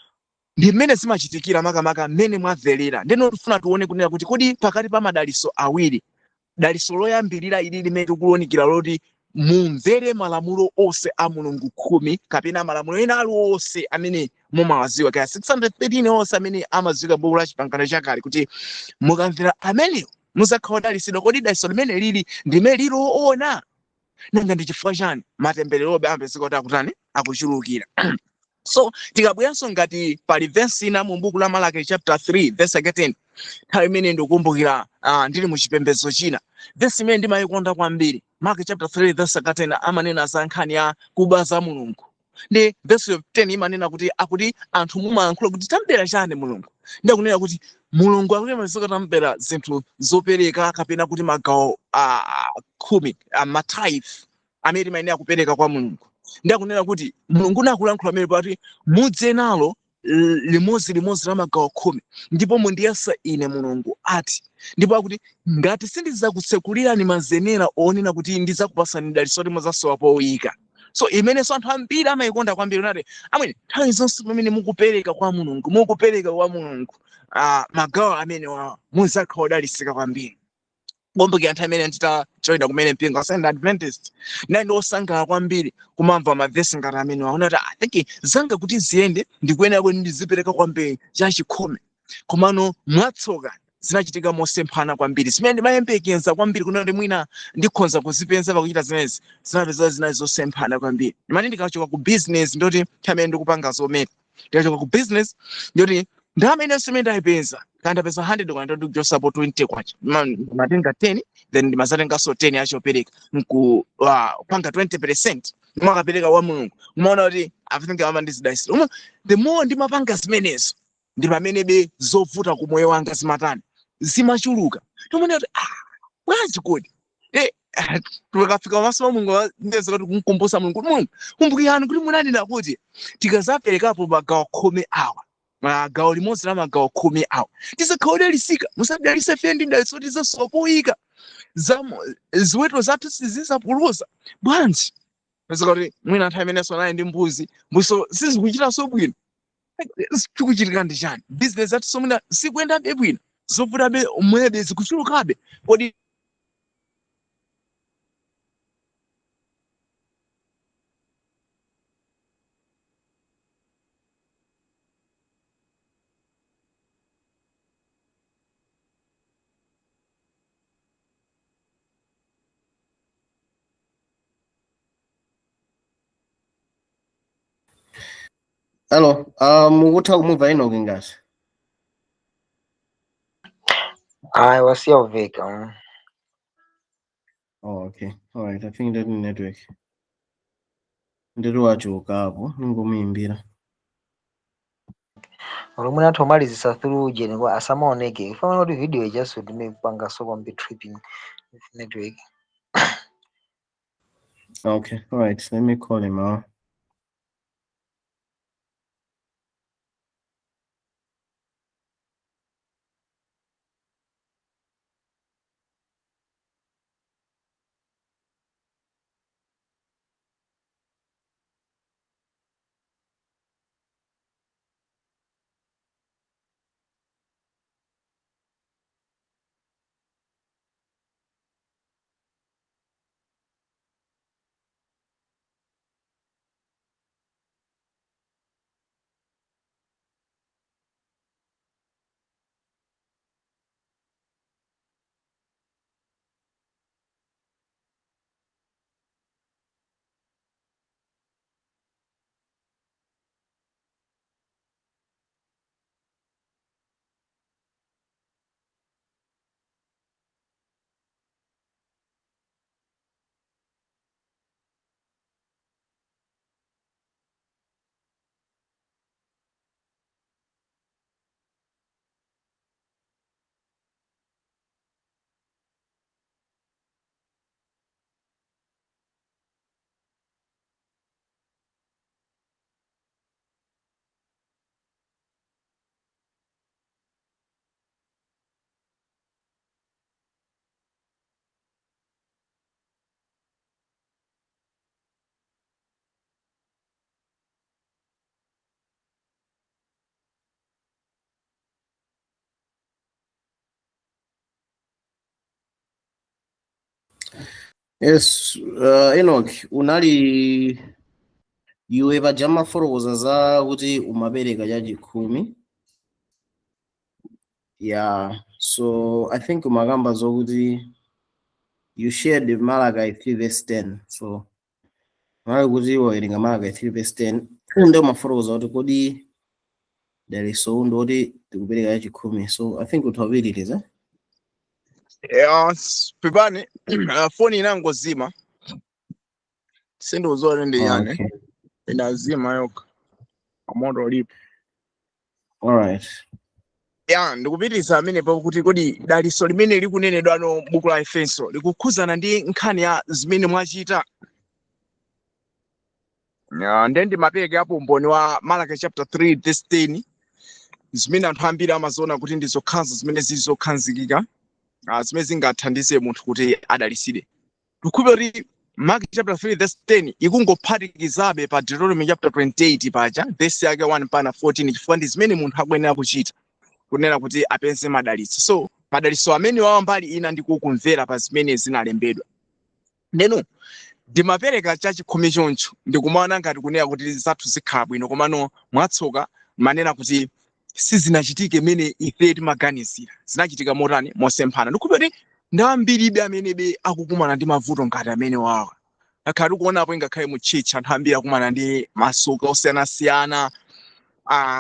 ndi mmene zimachitikira makamaka mmene mwamverera. Ndeno tifuna tione kunena kuti kodi pakati pa madalitso awiri, dalitso loyambirira ili limene tikuwunikira loti mumvere malamulo onse a Mulungu 10, kapena malamulo ena aliwonse amene mumawaziwa, kaya 613 onse amene amadziwika buku la Chipangano Chakale, kuti mukamvera amenewo muzakhala odalitsidwa, kodi dalitso limene lili ndimene liloona? Nanga ndi chifukwa chani matembererobe amapezeka kuti akutani, akuchulukira? So tikabweranso ngati pali verse ina mu buku la Malaki chapter 3 verse 10. Nthawi imene ndikukumbukira ndili mu chipembedzo china, verse imene ndimayikonda kwambiri, Malaki chapter 3 verse 10, amanena za nkhani ya kuba za Mulungu. Ndi verse 10 imanena kuti, akuti anthu mumayankhula kuti tambera chani Mulungu? Ndakunena kuti Mulungu akuti amazika tambera zinthu zopereka, kapena kuti magawo 10, ma tithe amene timayenera kupereka kwa Mulungu. Ndakunena kuti Mulungu nakulankhula amene pati mudze nalo limodzi limodzi la magawo 10, ndipo mundiyesa ine, Mulungu ati, ndipo akuti ngati sindizakutsekulirani mazenera onena kuti ndidzakupasani dalitso kuti mudzasowa poyika. So imenenso anthu ambiri amayikonda kwambiri, unati amwene nthawi zonse pamene mukupereka kwa Mulungu, mukupereka kwa Mulungu magawo amene wawa, muzakhala odalitsika kwambiri. Kumbukira nthawi imene nditajoyina kumene mpingo wa Seventh Adventist, ndinali ndi osangalala kwambiri kumamva mavesi ngati amene waona kuti I think zanga kuti ziyende ndikuyenera kuti ndizipereka kwambiri chachikhumi. Komano mwatsoka zinachitika mosemphana kwambiri. Zimene ndimayembekeza kwambiri kunena kuti mwina ndikhonza kuzipeza pakuchita zimenezi, zinapeza zinali zosemphana kwambiri. Ndimati ndikachoka ku business, ndoti nthawi imene ndikupanga zometa, ndikachoka ku business ndoti ndalama inenso imene ndayipeza, kana ndapeza 100 kwacha, ndikuchosapo 20 kwacha, ndimatenga 10, then ndimazatenganso 10 yachopereka nku panga 20% mwakapereka wa Mulungu. Umaona kuti I think ama ndizidayisira. Uma the more ndimapanga zimenezo, ndi pamene be zovuta ku moyo wanga zimatani, zimachuluka. Timaona kuti ah, bwanji kodi? Tikafika pamaso pa Mulungu, ndiyeza kuti kumkumbusa Mulungu kuti, "Mulungu, kumbukirani kuti munanena kuti tikazaperekapo magawo 10 awa, gawo limodzi la magawo 10 awa, tizakhala odalitsika. Musadalitse ife ndi dalitso tizasowa poyika, ziweto zathu sizizapuluza bwanji?" Pezeka kuti mwina nthawi imenenso anali ndi mbuzi, mbuziso sizikuchitanso bwino. Chikuchitika ndi chani? Business zathu mwina sikuyendabe bwino, zovutabe mwebe zikuchulukabe. Kodi Hello, mukutha kumumva Enoch ngati? Ayi, wasiya uveka. Oh, okay. All right, I think that network. Ndiri wachoka apo, ningomuyimbira. Lomwe athu omalizisa through jeni kwa asamaoneke ifana kuti video ijaso ndimepanga so kwambi tripping with network. Okay, all right, let me call him out. Yes, Enoch, unali iwe paja mafotokoza za kuti umapereka chachikhumi. Yeah, so I think umakamba zokuti you shared Malachi 3 verse 10. So unali kuti wawerenga Malachi 3 verse 10, ndio mafotokoza kuti kodi daliso ndoti tikupereka chachikhumi. So I think utawapitiriza. Yes, pepani, foni inangozima, sindikudziwa ndi yani. Inazima yokha, moto ulipo. All right. Ya, ndikupitiriza amenepo kuti kodi daliso limene likunenedwano buku la Efeso likukhuzana ndi nkhani ya zimene mwachita? Ya, ndiye ndimapereka apo umboni wa Malaki chapter 3 verse 10, zimene anthu ambiri amaziona kuti ndi zokhazo zimene zili zokhazikika, zimene zingathandize munthu kuti adalitsidwe. Ndikukhulupirira kuti Mark chapter 3 verse 10 ikungophatikizabe pa Deuteronomy chapter 28 paja, verse yake 1 pana 14, chifukwa ndi zimene munthu akuyenera kuchita kunena kuti apeze madalitso. So madalitso amene wawa mbali ina ndi kukumvera pa zimene zinalembedwa. Ndeno ndimapereka chachikhumi choncho ndikumaona ngati kunena kuti zathu zikhala bwino, komano mwatsoka manena kuti sizinachitike mene ife timaganizira. Zinachitika motani? Mosemphana. Ndikukhulupirira kuti ndi ambiribe amenebe akukumana ndi mavuto ngati amene wawa. Akhala tikuonapo ingakhale mu church anthu ambiri akumana ndi masoka osiyanasiyana,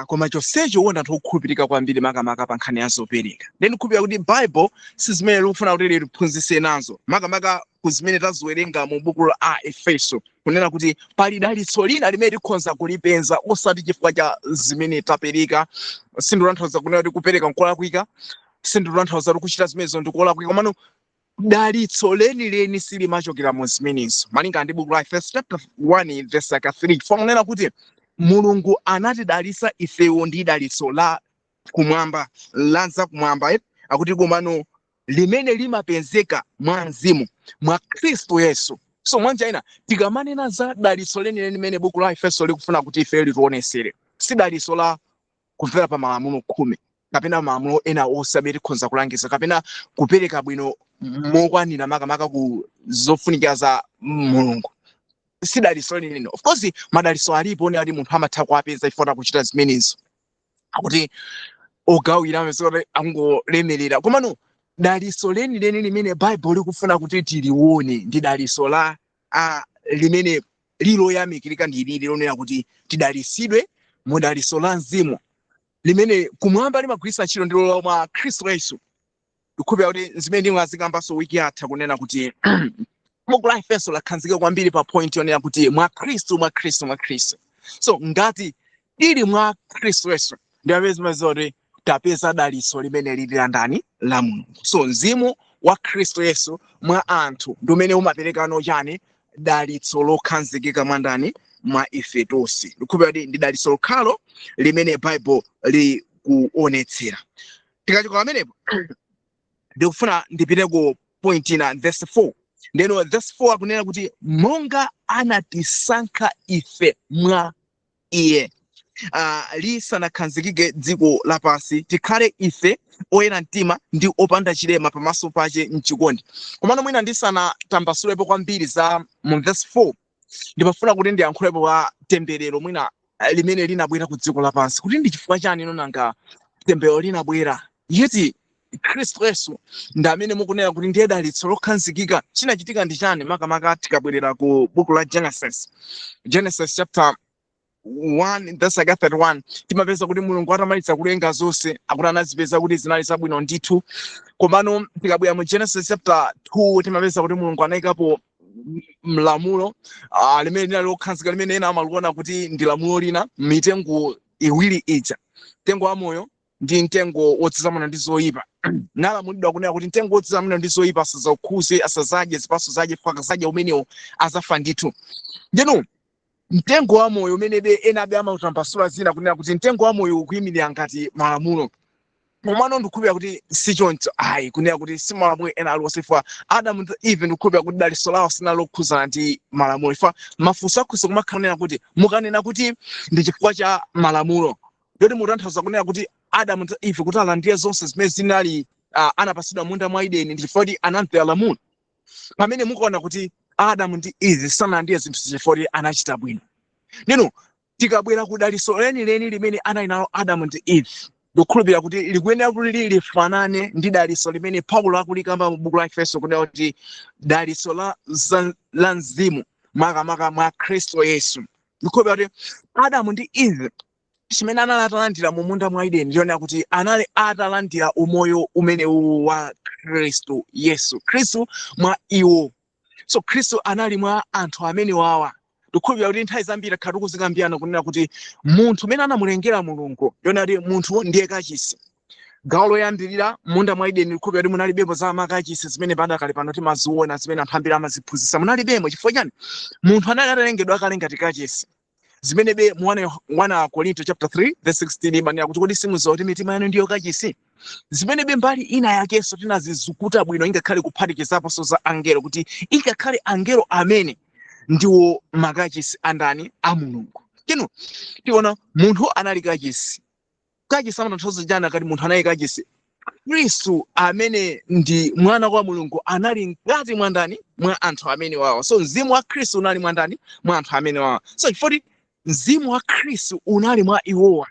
koma chonsecho wona anthu okhulupirika kwambiri makamaka pa nkhani ya zopereka. Then ndikukhulupirira kuti Bible si zimene likufuna kuti litiphunzitse nazo, makamaka ku zimene taziwerenga mu buku la Efeso, kunena kuti pali dalitso lina limene tikhoza kulipeza osati chifukwa cha zimene tapereka. Sindikutanthauza kunena kuti kupereka nkolakwika, sindikutanthauza kuti kuchita zimenezo ndikolakwika, komano Dalitso lenileni silimachokera mu zimenezo, malinga ndi buku la Efeso chapter 1 verse 3, chifukwa kunena kuti Mulungu anatidalitsa ifewo ndi dalitso la kumwamba, la zakumwamba, eh? Akuti komano limene limapezeka mwa mzimu mwa Khristu Yesu. So mwanjira ina, tikamanena za dalitso lenileni limene buku la Efeso likufuna kuti ife litionesere, si dalitso la kumvera pa malamulo 10 kapena malamulo ena onse amene tikhoza kulangiza kapena kupereka bwino mokwanira makamaka ku zofunikira za Mulungu. Si dalitso lenileni. Of course madalitso alipo one ati munthu amatha kuwapeza ifota kuchita zimenezo, akuti ogawira amene angolemerera. Komano dalitso lenileni limene Baibulo likufuna kuti tilione ndi dalitso la limene liloyamikirika, ndi lili lonena kuti tidalitsidwe mu dalitso la mzimu limene kumwamba limagwiritsa ntchito, ndilo la mwa Khristu Yesu. Ndikukhulupirira kuti zimene ndingazikambanso wiki yatha, kunena kuti buku la Efeso lakhazikika kwambiri pa point yonena kuti mwa Khristu, mwa Khristu, mwa Khristu. So ngati tili mwa Khristu Yesu, ndi amene zimaziwa kuti tapeza dalitso limene lili la ndani? La Mulungu. So mzimu wa Khristu Yesu mwa anthu ndi umene umaperekano chani? Dalitso lokhazikika mwa ndani? Mwa ife tonse. Ndikukhulupirira kuti ndi dalitso lokhalo limene Bible likuonetsera. Tikachoka pamenepo, ndikufuna ndipite ku point ina, verse 4. Ndeno verse 4 akunena kuti monga anatisankha ife mwa iye lisanakhazikike dziko lapansi, tikhale ife oyera mtima ndi opanda chilema pamaso pache mchikondi. Komano mwina ndisanatambasulepo kwambiri za mu verse 4, ndimafuna kuti ndiyankhulepo pa temberero mwina limene linabwera ku dziko lapansi, kuti ndi chifukwa chani nonanga temberero linabwera, yeti Khristu Yesu ndi amene mukunena kuti ndiye dalitso lokhazikika. Chinachitika ndi chani? Makamaka tikabwerera ku buku la Genesis, Genesis chapter 1 verse 31, timapeza kuti Mulungu atamaliza kulenga zonse, akuti anazipeza kuti zinali zabwino ndithu. Komano tikabwera mu Genesis chapter 2, timapeza kuti Mulungu anayikapo mlamulo limene linali lokhazikika, limene ena amaliona kuti ndi lamulo lina, mitengo iwiri ija, mtengo wa moyo ndi mtengo wodziwa zabwino ndi zoyipa. Nalamulidwa kunena kuti mtengo wodziwa zabwino ndi zoyipa asazakhuze, asazadye zipatso zake, chifukwa akazadya umenewo azafa ndithu. Ndinu mtengo wa moyo umenebe enabe amautambasula zina kunena kuti mtengo wa moyo ukuyimirira ngati malamulo. Komano ndikukhulupirira kuti si choncho ayi, kunena kuti si malamulo ena aliwonse, chifukwa Adamu ndi Eve, ndikukhulupirira kuti dalitso lawo sinali lokhuzana ndi malamulo. Chifukwa mafunso akhoza kumakhala kunena kuti mukanena kuti ndi chifukwa cha malamulo, ndoti mutanthauza kunena kuti Adamu ndi Eve kuti alandire zonse zimene zinali anapasidwa munda mwa Edeni ndi chifukwa kuti anamvera lamulo, pamene mukuona kuti Adamu ndi Eve sanalandire zinthu chifukwa kuti anachita bwino. Ndinu tikabwera ku dalitso lenileni limene anali nalo Adamu ndi Eve, ndikukhulupirira kuti likuyenera kuti lifanane ndi dalitso limene Paulo akulikamba mu buku la Efeso, kunena kuti dalitso la mzimu makamaka mwa Khristu Yesu. Ndikukhulupirira kuti Adamu ndi Eve chimene anali atalandira mu munda mwa Edeni, ndionera kuti anali atalandira umoyo umene uwu wa Khristu Yesu, Khristu mwa iwo. So Khristu anali mwa anthu amene wawa. Ndikukhulupirira kuti nthawi zambiri takhala tikuzikambirana kunena kuti munthu umene anamulengera Mulungu, ndionera kuti munthu ndiye kachisi. Gawo loyambirira munda mwa Edeni, ndikukhulupirira kuti munalibemo za makachisi zimene padakali pano timaziona, zimene anthu ambiri amaziphunzitsa, munalibemo. Chifukwa chani? Munthu anali atalengedwa kale ngati kachisi, zimene be mu 1 Korinto chapter 3 verse 16 imanena kuti kodi simudziwa kuti mitima yanu ndiyo kachisi? Zimene be mbali ina yakenso tinazizukuta bwino, ingakhale kuphatikizaponso za angelo, kuti ingakhale angelo amene ndiwo makachisi andani? A Mulungu. Kino tiona munthu anali kachisi. Kachisi amatanthauza chani? Akati munthu anali kachisi, Khristu amene ndi mwana wa Mulungu anali mkati mwa ndani? Mwa anthu amene wawa. So mzimu wa Khristu unali mwa ndani? Mwa anthu amene wawa. So chifukwa mzimu wa Khristu unali mwa iwowa,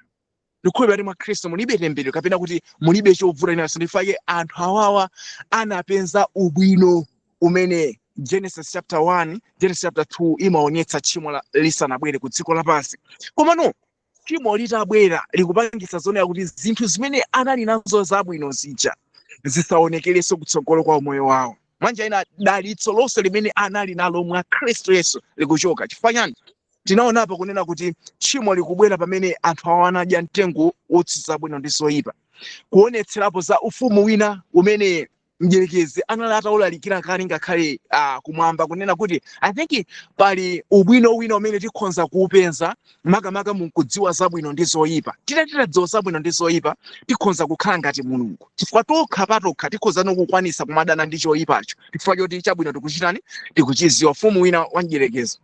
ndikukhulupirira kuti mwa Khristu mulibe temberero kapena kuti mulibe chovuta inanso. Ndifake anthu awawa anapeza ubwino umene Genesis chapter 1, Genesis chapter 2 imaonetsa tchimo lisanabwere ku dziko lapansi. Komano tchimo litabwera, likupangitsa zonena kuti zinthu zimene anali nazo zabwino zija zisaonekerenso kutsogolo kwa umoyo wawo. Mwanjira ina, dalitso lonse limene anali nalo mwa Khristu Yesu likuchoka. Chifukwa chani? Tinaonapo kunena kuti tchimo likubwera pamene anthu awo anadya mtengo wodziwitsa zabwino ndi zoyipa, kuonetserapo za ufumu wina umene Mdierekezi anali atawulalikira kale ngakhale kumwamba, kunena kuti I think pali ubwino wina umene tikhonza kuupeza, makamaka mukudziwa zabwino ndi zoyipa. Titadziwa zabwino ndi zoyipa, tikhonza kukhala ngati Mulungu, chifukwa tokha patokha tikhoza nokukwanisa kumadana ndi choyipacho, chifukwa choti chabwino tikuchitani, tikuchiziwa. Ufumu wina wa mdierekezi.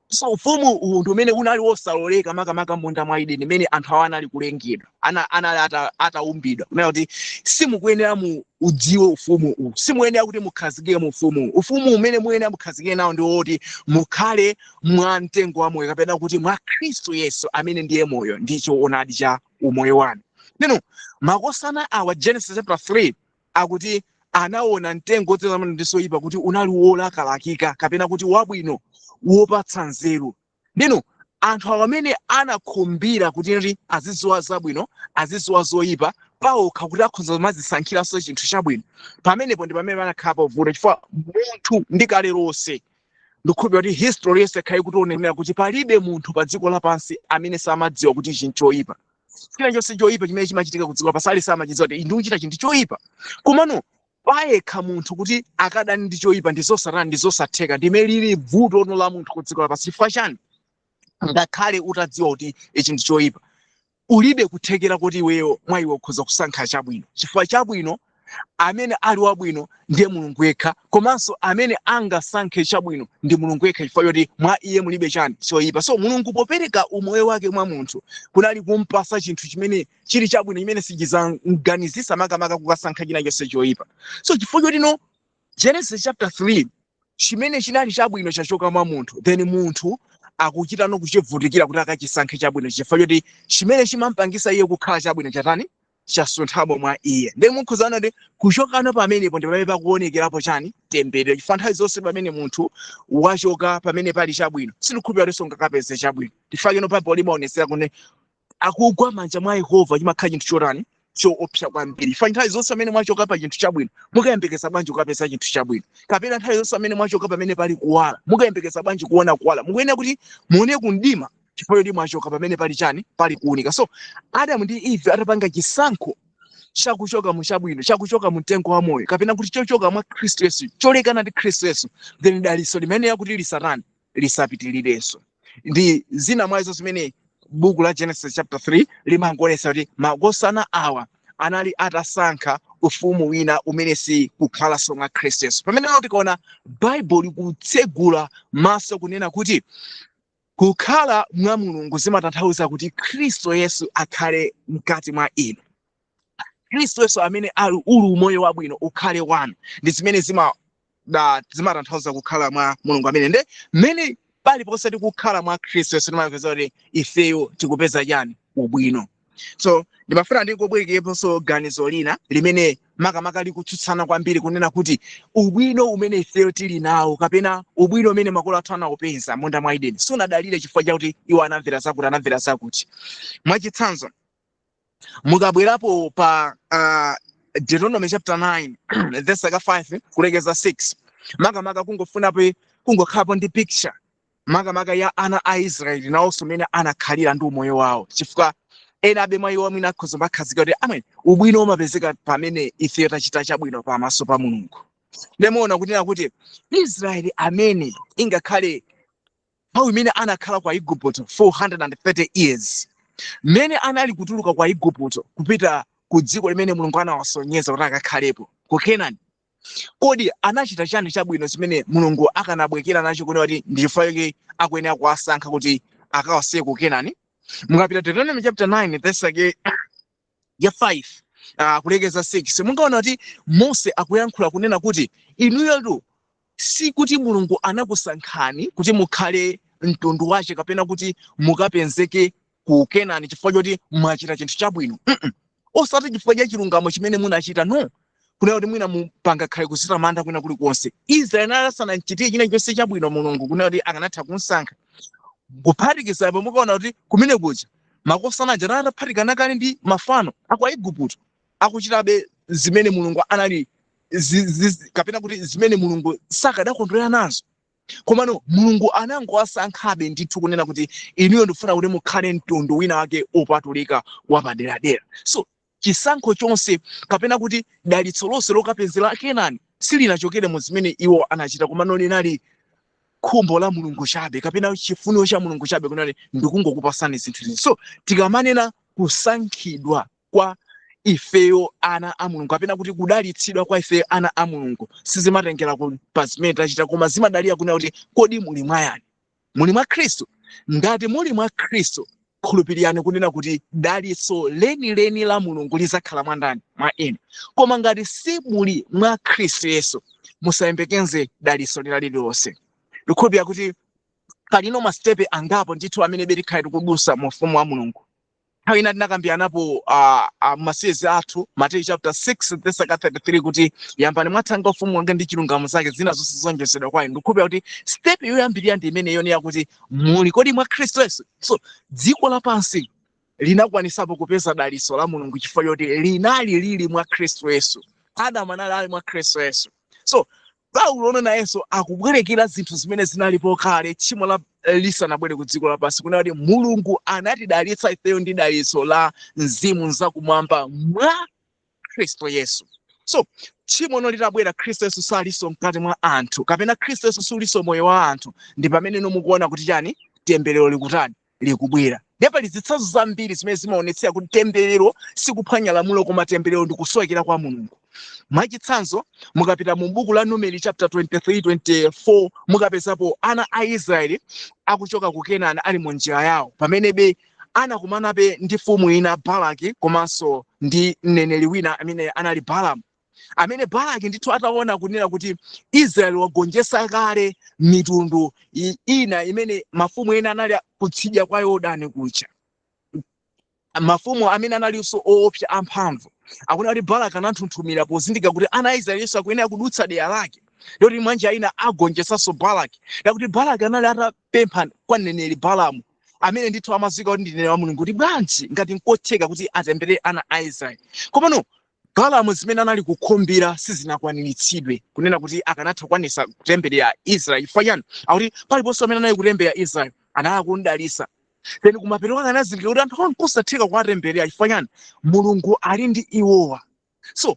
So ufumu uwu ndi umene unali wosaloleka, makamaka munda mwa Edeni imene anthu awa anali kulengedwa, anali ataumbidwa, kunena kuti simukuyenera mu udziwe ufumu uwu, simuyenera kuti mukhazikike mu ufumu uwu. Ufumu umene muyenera mukhazikike nawo ndi woti mukhale mwa mtengo wa moyo, kapena kuti mwa Khristu Yesu amene ndiye moyo ndi choonadi cha umoyo wanu. Neno makosana awa, Genesis chapter 3, akuti anaona mtengo wodziwa zabwino ndi zoyipa kuti unali wolakalakika, kapena kuti wabwino, wopatsa nzeru. Ndino anthu awa amene anakhumbira kuti azidziwa zabwino, azidziwa zoyipa pawokha, kuti akhoza kumazisankhiranso chinthu chabwino, pamenepo ndi pamene panakhala pavuto, chifukwa munthu ndi kale lonse, ndikukhulupirira kuti history yonse ikhale kutionera kuti palibe munthu pa dziko lapansi amene samadziwa kuti ichi nchoyipa. China chonse choyipa chimene chimachitika ku dziko lapansi, ali samachidziwa kuti ndikuchita chinthu choyipa. Komano payekha munthu kuti akadani ndi choyipa ndi zosatani, ndi zosatheka. Ndimene lili vuto la munthu ku dziko lapansi. Chifukwa chani? Ngakhale utadziwa kuti ichi ndi choyipa, ulibe kuthekera kuti iweyo mwa iwe ukhoza kusankha chabwino, chifukwa chabwino, amene ali wabwino ndiye Mulungu yekha, komanso amene angasankhe chabwino ndi Mulungu yekha, chifukwa choti mwa iye mulibe chani? Choyipa. So Mulungu popereka umoyo wake mwa munthu, kunali kumpasa chinthu chimene chili chabwino, chimene sichizamganizisa makamaka kukasankha china chonse choyipa. So chifukwa choti no Genesis chapter 3, chimene chinali chabwino chachoka mwa munthu, then munthu akuchita no kuchivutikira kuti akachisankhe chabwino, chifukwa choti chimene chimampangisa iye kukhala chabwino chatani? Chasunthamo mwa iye. Ndi mukhuzana kuti kuchokano pamenepo ndi pamene pakuonekerapo chani? Temberero. Chifukwa nthawi zonse pamene munthu wachoka pamene pali chabwino, sindikhulupirira kuti sungakapeze chabwino. Chifukwa kino Baibulo limaonesera kuti akugwa manja mwa Yehova chimakhala chinthu chotani? Choopsa kwambiri. Chifukwa nthawi zonse pamene mwachoka pa chinthu chabwino, mukayembekeza bwanji kukapeza chinthu chabwino? Kapena nthawi zonse pamene mwachoka pamene pali kuwala, mukayembekeza bwanji kuona kuwala? Mukuyenera kuti muone kumdima, chifukwa choti mwachoka pamene pali chani? Pali kuwunika. So Adamu ndi Eve atapanga chisankho chakuchoka mu chabwino, chakuchoka mu mtengo wa moyo, kapena kuti chochoka mwa Khristu Yesu, cholekana ndi Khristu Yesu, then dalitso limene kuti lisatani? Lisapitirirenso. Ndi zina mwa izo zimene buku la Genesis chapter 3 limangoonetsa kuti makosana awa anali atasankha ufumu wina umene si kukhalanso mwa Khristu Yesu. Pamene tikaona Baibulo likutsegula maso kunena kuti kukhala mwa Mulungu zimatanthauza kuti Khristu Yesu akhale mkati mwa inu, Khristu Yesu amene ali uli umoyo wabwino ukhale wanu, ndi zimene zimatanthauza kukhala mwa Mulungu amene. Nde mmene paliponse tikukhala mwa Khristu Yesu, timapeza kuti ifeyo tikupeza chani? Ubwino. So ndimafuna ndingobwerekeponso ganizo lina limene makamaka likutsutsana kwambiri, kunena kuti ubwino umene ifeyo tili nawo, kapena ubwino umene makolo athu anawupeza munda mwa Edeni, sunadalire chifukwa chakuti iwo anamvera zakuti, anamvera zakuti. Mwachitsanzo, mukabwerapo pa Deuteronomy chapter 9 verse 5 kulekeza 6, makamaka kungofunapo kungokhalapo ndi picture makamaka ya ana a Israeli nawonso mmene anakhalira ndi umoyo wawo, chifukwa ena abe mwa iwo mwina akhoza makhazika kuti amene ubwino umapezeka pamene ife tachita chabwino pamaso pa Mulungu. Ndimaona kunena kuti Israeli amene ingakhale nthawi imene anakhala kwa Igupto 430 years, mmene anali kutuluka kwa Igupto kupita ku dziko limene Mulungu anawasonyeza kuti akakhalepo ku Kenani, kodi anachita chani chabwino chimene Mulungu akanabwekera nacho kunena kuti ndi chifukwa chake akuyenera kuwasankha kuti akawasiye ku Kenani? Mukapita Deuteronomy chapter 9 verse yake ya 5 kulekeza 6, mungaona kuti Mose akuyankhula kunena kuti inuyotu sikuti Mulungu anakusankhani kuti mukhale mtundu wache kapena kuti mukapezeke ku Kenani chifukwa choti mwachita chinthu chabwino. Osati chifukwa cha chilungamo chimene munachita, no, kunena kuti mwina mupangakhale kuzitamanda kwina kulikonse. Israeli anali asanamchitire china chonse chabwino Mulungu kunena kuti akanatha kumsankha. Kuphatikizapo, mukaona kuti kumene kuja makosana aja anali ataphatikana kale ndi mafano aku Aigupto, akuchitabe zimene Mulungu anali kapena kuti zimene Mulungu sakadakondwera nazo. Komano Mulungu anangowasankhabe ndithu kunena kuti inuyo ndikufuna kuti mukhale mtundu wina wake wopatulika, wapaderadera. So Chisankho chonse kapena kuti dalitso lonse lokapezera Kenani silinachokere mu zimene iwo anachita, komano linali khumbo la Mulungu chabe kapena chifuniro cha Mulungu chabe kunali ndikungokupasani zinthu izi. So tikamanena kusankhidwa kwa ifeyo ana a Mulungu kapena kuti kudalitsidwa kwa ifeyo ana a Mulungu, sizimatengera pa zimene tachita, koma zimadalira kunena kuti kodi muli mwa yani? Muli mwa Khristu? Ngati muli mwa Khristu, khulupirirani kunena kuti dalitso lenileni la Mulungu lizakhala mwa ndani? Mwa inu. Koma ngati simuli mwa Khristu Yesu, musayembekeze dalitso lina lililonse. Ndikukhulupirira kuti palino masitepe angapo ndithu amene betikhale tikudusa mu ufumu wa Mulungu. Nthawi ina tinakambiranapo masezi athu Mateyu chapter 6 verse 33 kuti yambani mwathanga ufumu wake ndi chilungamo zake, zina zonse zonjezedwa kwa inu. Ndikukhulupirira kuti step yoyambirira ndi imeneyo yakuti muli kodi mwa Khristu Yesu. So dziko lapansi linakwanisapo kupeza dalitso la Mulungu chifukwa choti linali lili mwa Khristu Yesu. Adamu anali ali mwa Khristu Yesu. So Paulo ono nayenso akubwerekera zinthu zimene zinalipo kale tchimo la lisanabwere ku dziko lapansi, kunena kuti Mulungu anatidalitsa ifeyo ndi dalitso la mzimu zakumwamba mwa Khristu Yesu. So tchimo no litabwera, Khristu Yesu salinso mkati mwa anthu kapena Khristu Yesu sulinso moyo wa anthu, ndi pamene mukuona kuti chani? Temberero likutani? Likubwera. Ndiye pali zitsanzo zambiri zimene zimaonetsera kuti temberero sikuphwanya lamulo, koma temberero ndi kusowekera kwa Mulungu. Mwachitsanzo, mukapita mu buku la Numeri chapter 23, 24, mukapezapo ana a Israeli akuchoka ku Kenani ali mu njira yawo, pamenebe anakumanabe ndi mfumu ina Balaki komanso ndi mneneri wina amene anali Balamu, amene Balaki ndithu ataona kunena kuti Israeli wagonjetsa kale mitundu ina imene mafumu ena anali kutsidya kwa Yorodani kuja, mafumu amene analinso oopsa amphamvu, akuona kuti Balaki ananthunthumira pozindikira kuti ana a Israeli akuyenera kudutsa dera lake, ndoti mwanjira ina agonjetsanso Balaki. Ndakuti Balaki anali atapempha kwa mneneri Balamu, amene ndithu amadziwika kuti ndi mneneri wa Mulungu, kuti bwanji ngati nkotheka kuti atemberere ana a Israeli. Komano Balamu zimene anali kukhumbira sizinakwaniritsidwe, kunena kuti akanatha kukwanisa kutemberera Israeli. Chifukwa chani? Akuti paliponse amene anali kutemberera Israeli anali kumdalitsa. Then kumapeto kwake anazindikira kuti anthu awa nkosatheka kuwatemberera. Chifukwa chani? Mulungu ali ndi iwowa. So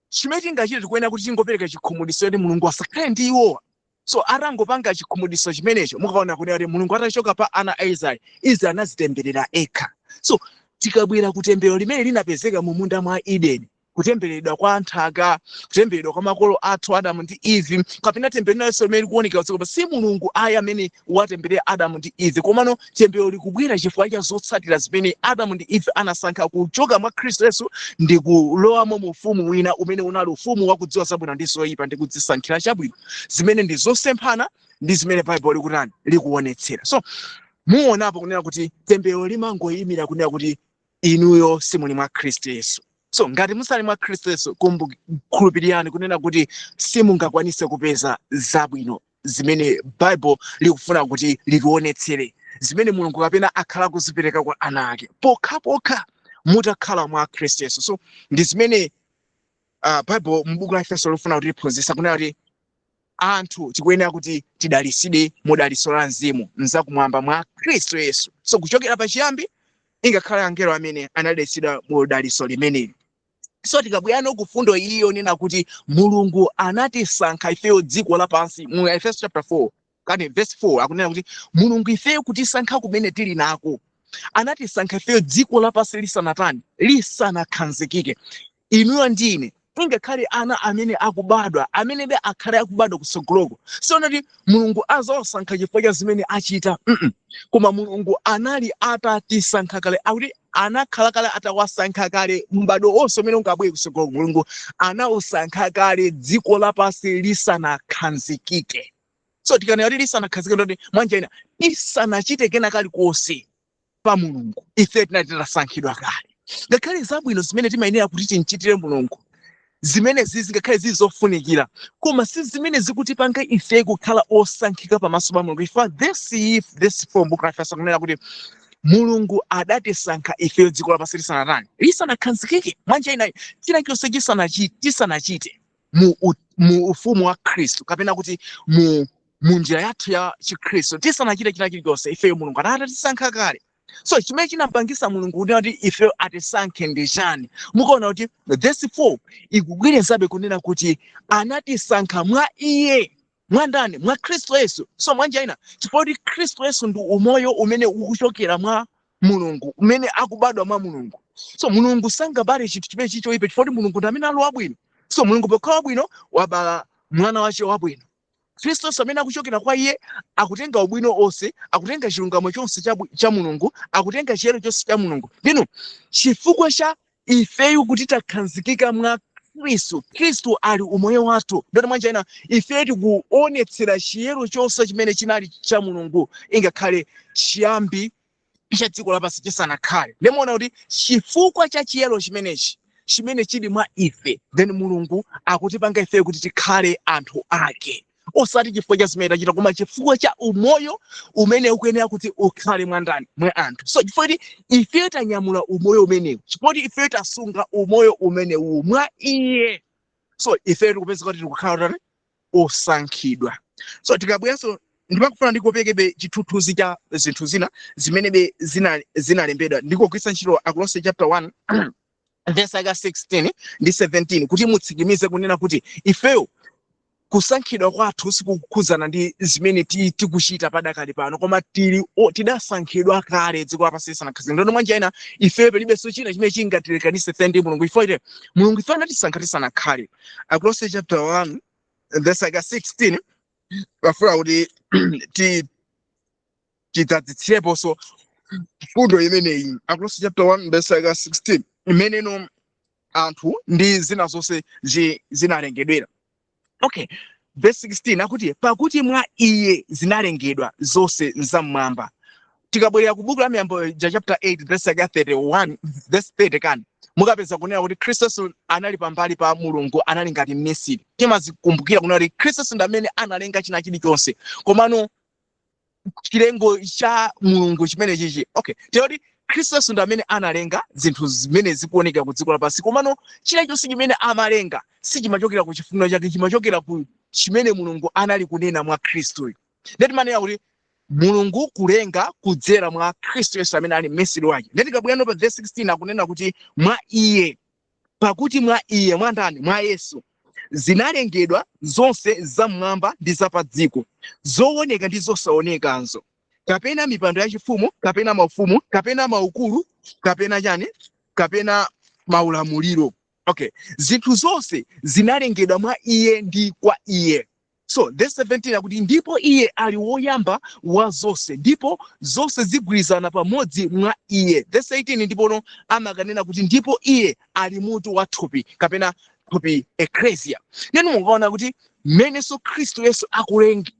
chimene tingachite, tikuyenera kuti tingopereka chikhumudwitso kuti Mulungu asakhale ndi iwowa. So atangopanga chikhumudwitso chimenecho, mukaona kunena kuti Mulungu atachoka pa ana a Israeli, Israeli anazitemberera ekha. So tikabwera kutemberero limene linapezeka mu munda mwa Edeni, kutembereredwa kwa nthaka, kutembereredwa kwa makolo athu Adamu ndi Eve, kapena temberero linalonse limene likuoneka kudziko, si Mulungu ayi amene watemberera Adamu ndi Eve, komano temberero likubwera chifukwa cha zotsatira zimene Adamu ndi Eve anasankha kuchoka mwa Khristu Yesu ndi kulowamo mu ufumu wina umene unali ufumu wakudziwa zabwino ndi zoyipa ndi kudzisankhira chabwino, zimene ndi zosemphana ndi zimene Baibulo likutani? Likuonetsera. So muonapo kunena kuti temberero limangoyimira kunena kuti inuyo simuli mwa Khristu Yesu. So ngati musali mwa Khristu Yesu, khulupirirani kunena kuti simungakwanise kupeza zabwino zimene Bible likufuna kuti litionetsere, zimene Mulungu kapena akhala kuzipereka kwa ana ake, pokhapokha mutakhala mwa Khristu Yesu. So ndi zimene Bible m'buku la Efeso lifuna kuti liphunzitsa, kunena kuti anthu tikuyenera kuti tidalitsidwe mu dalitso la mzimu mzakumwamba mwa Khristu Yesu. So kuchokera pachiyambi, ingakhale angelo amene anadalitsidwa mu dalitso limeneli. So tikabwerano ku fundo iyo nena kuti Mulungu anatisankha ifeyo dziko lapansi, mu Efeso chapter 4 kani verse 4 akunena kuti Mulungu ifeyo kutisankha kumene tili nako, anatisankha ifeyo dziko lapansi lisanatani? Lisanakhazikike. Inuyo ndi ine, ingakhale ana amene akubadwa, amenebe akhale akubadwa kutsogoloko, sionati Mulungu azawasankha chifukwa cha zimene achita, Koma Mulungu anali atatisankha kale, akuti anakhala kale atawasankha kale. M'bado wonse umene ungabwere kutsogoloko, Mulungu anawusankha kale dziko lapansi lisanakhazikike. So tikanena kuti lisanakhazikike, ndoti mwanjira ina tisanachite kena kalikonse pa Mulungu, ife tinali titasankhidwa kale. Ngakhale zabwino zimene timayenera kuti timchitire Mulungu, zimene zizi ngakhale zili zofunikira, koma si zimene zikutipanga ife kukhala osankhika pamaso pa Mulungu. Ifa this if this form book la Efeso kunena kuti Mulungu adatisankha ifeyo dziko lapansi lisanatani? Lisanakhazikike. Mwanjira ina, china chonse tisanachite mu ufumu wa Khristu kapena kuti mu njira yathu ya Chikhristu, tisanachite china chilichonse, ifeyo Mulungu anatatisankha kale. So chimene chinampangisa Mulungu kunena kuti ife atisankhe ndi chani? Mukaona kuti verse 4 ikubwerezabe kunena kuti anatisankha mwa iye. Mwa ndani? Mwa Khristu Yesu. So mwanjira ina, chifukwa kuti Khristu Yesu ndi umoyo umene ukuchokera mwa Mulungu, umene akubadwa mwa Mulungu. So Mulungu sangabale chinthu chimene chili choyipa, chifukwa kuti Mulungu ndi amene ali wabwino. So Mulungu pokhala wabwino wabala mwana wace wabwino. Khristu Yesu amene akuchokera kwa iye akutenga ubwino onse, akutenga chilungamo chonse cha Mulungu, akutenga chiyero chonse cha Mulungu. Ndino chifukwa cha ifeyo kuti takhazikika mwa Khristu, Khristu ali umoyo wathu. Ndoti mwanjira ina ife tikuonetsera chiyero chonse chimene chinali cha Mulungu ingakhale chiyambi cha dziko lapansi chisanakhale. Ndimaona kuti chifukwa cha chiyero chimenechi chimene chili mwa ife, then Mulungu akutipanga ife kuti tikhale anthu ake, osati chifukwa cha zimene tachita, koma chifukwa cha umoyo umene ukuyenera kuti ukhale mwa ndani? Mwa anthu. So chifukwa kuti ife tanyamula umoyo umenewu, chifukwa kuti ife tasunga umoyo umenewu mwa iye, so ife tikupeza kuti tikukhala tani? Osankhidwa. So tikabweranso, ndimafuna ndikopekebe chithunzi cha zinthu zina zimenebe zinalembedwa. Ndikugwiritsa ntchito Akolose chapter 1 verse yaka 16 ndi 17 kuti mutsikimize kunena kuti ifeyo kusankhidwa kwathu sikukhudzana ndi zimene tikuchita padakali pano, koma tidasankhidwa kale dziko lapansi lisanakhazikike. Ndono mwanjira ina ifeyo palibenso china chimene chingatilekanise ife ndi Mulungu, ifo ite Mulungu ife anatisankha tisanakhale. Akolose chapter 1 verse yaka 16, pafuna kuti tidzadzitsireponso fundo imeneyi. Akolose chapter 1 verse yaka 16, imeneno anthu ndi zina zonse zinalengedwera. Okay, verse 16 akuti, "Pakuti mwa iye zinalengedwa zonse zam'mwamba." Tikabwerera ku buku la Miyambo ja chapter 8 verse yaka 31, verse 30 kani, mukapeza kunena kuti Khristu Yesu anali pambali pa Mulungu, anali ngati mmisiri. Timazikumbukira kunena kuti Khristu Yesu ndi amene analenga china chilichonse, komano chilengo cha Mulungu chimene chichi, okay, tiyoti Khristu Yesu ndi amene analenga zinthu zimene zikuoneka ku dziko lapansi, komano chilichonse chimene amalenga sichimachokera ku chifuniro chake, chimachokera ku chimene Mulungu anali kunena mwa Khristuyo. Ndeti manena kuti Mulungu kulenga kudzera mwa Khristu Yesu amene ali mmisiri wake. Ndeti tikabwerano pa verse 16 akunena kuti mwa iye, pakuti mwa iye, mwa ndani? Mwa Yesu, zinalengedwa zonse zam'mwamba ndi zapa dziko, zooneka ndi zosaonekanzo, kapena mipando yachifumu, kapena maufumu, kapena maukulu, kapena chani, kapena maulamuliro. Okay, zinthu zonse zinalengedwa mwa iye ndi kwa iye. So verse 17 akuti, "Ndipo iye ali woyamba wa zonse, ndipo zonse zigwirizana pamodzi mwa iye." Verse 18 ndipono amakanena kuti, "Ndipo iye ali mutu wa thupi," kapena thupi, ecclesia. Nenu mukaona kuti mmenenso Khristu Yesu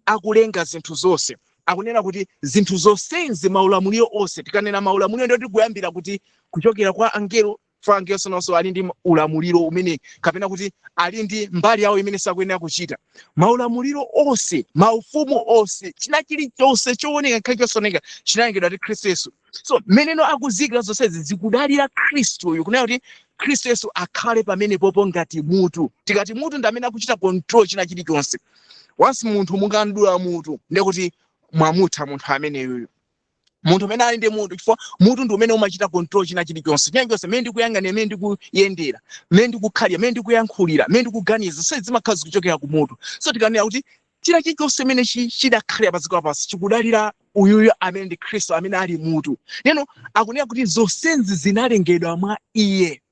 akulenga zinthu zonse, akunena kuti zinthu zonsezi, maulamuliro onse. Tikanena maulamuliro, ndiyo tikuyambira kuti kuchokera kwa angelo, fa angelo nonso ali ndi ulamuliro umene, kapena kuti ali ndi mbali yawo imene sakuyenera kuchita. Maulamuliro onse, maufumu onse, china chilichonse chooneka ngakhale chosaoneka chinalengedwa ndi Khristu Yesu. So mmeneno akuzikira zonsezi zikudalira Khristuyu, kunena kuti Khristu Yesu akhale pamenepopo ngati mutu. Tikati mutu, ndi amene akuchita control china chilichonse. Once munthu mukandula mutu, ndiye kuti mwamutha munthu ameneyoyo, munthu amene ali ndi mutu, chifukwa mutu ndi umene umachita control china chilichonse. China chilichonse, mmene ndikuyang'anira, mmene ndikuyendera, mmene ndikukhalira, mmene ndikuyankhulira, mmene ndikuganiza, so zimakhala zikuchokera ku mutu. So tikanena kuti china chilichonse chimene chidakhalira pa dziko lapansi chikudalira uyuyu amene ndi Khristu amene ali mutu. Neno akunena kuti zonsezi zinalengedwa mwa iye,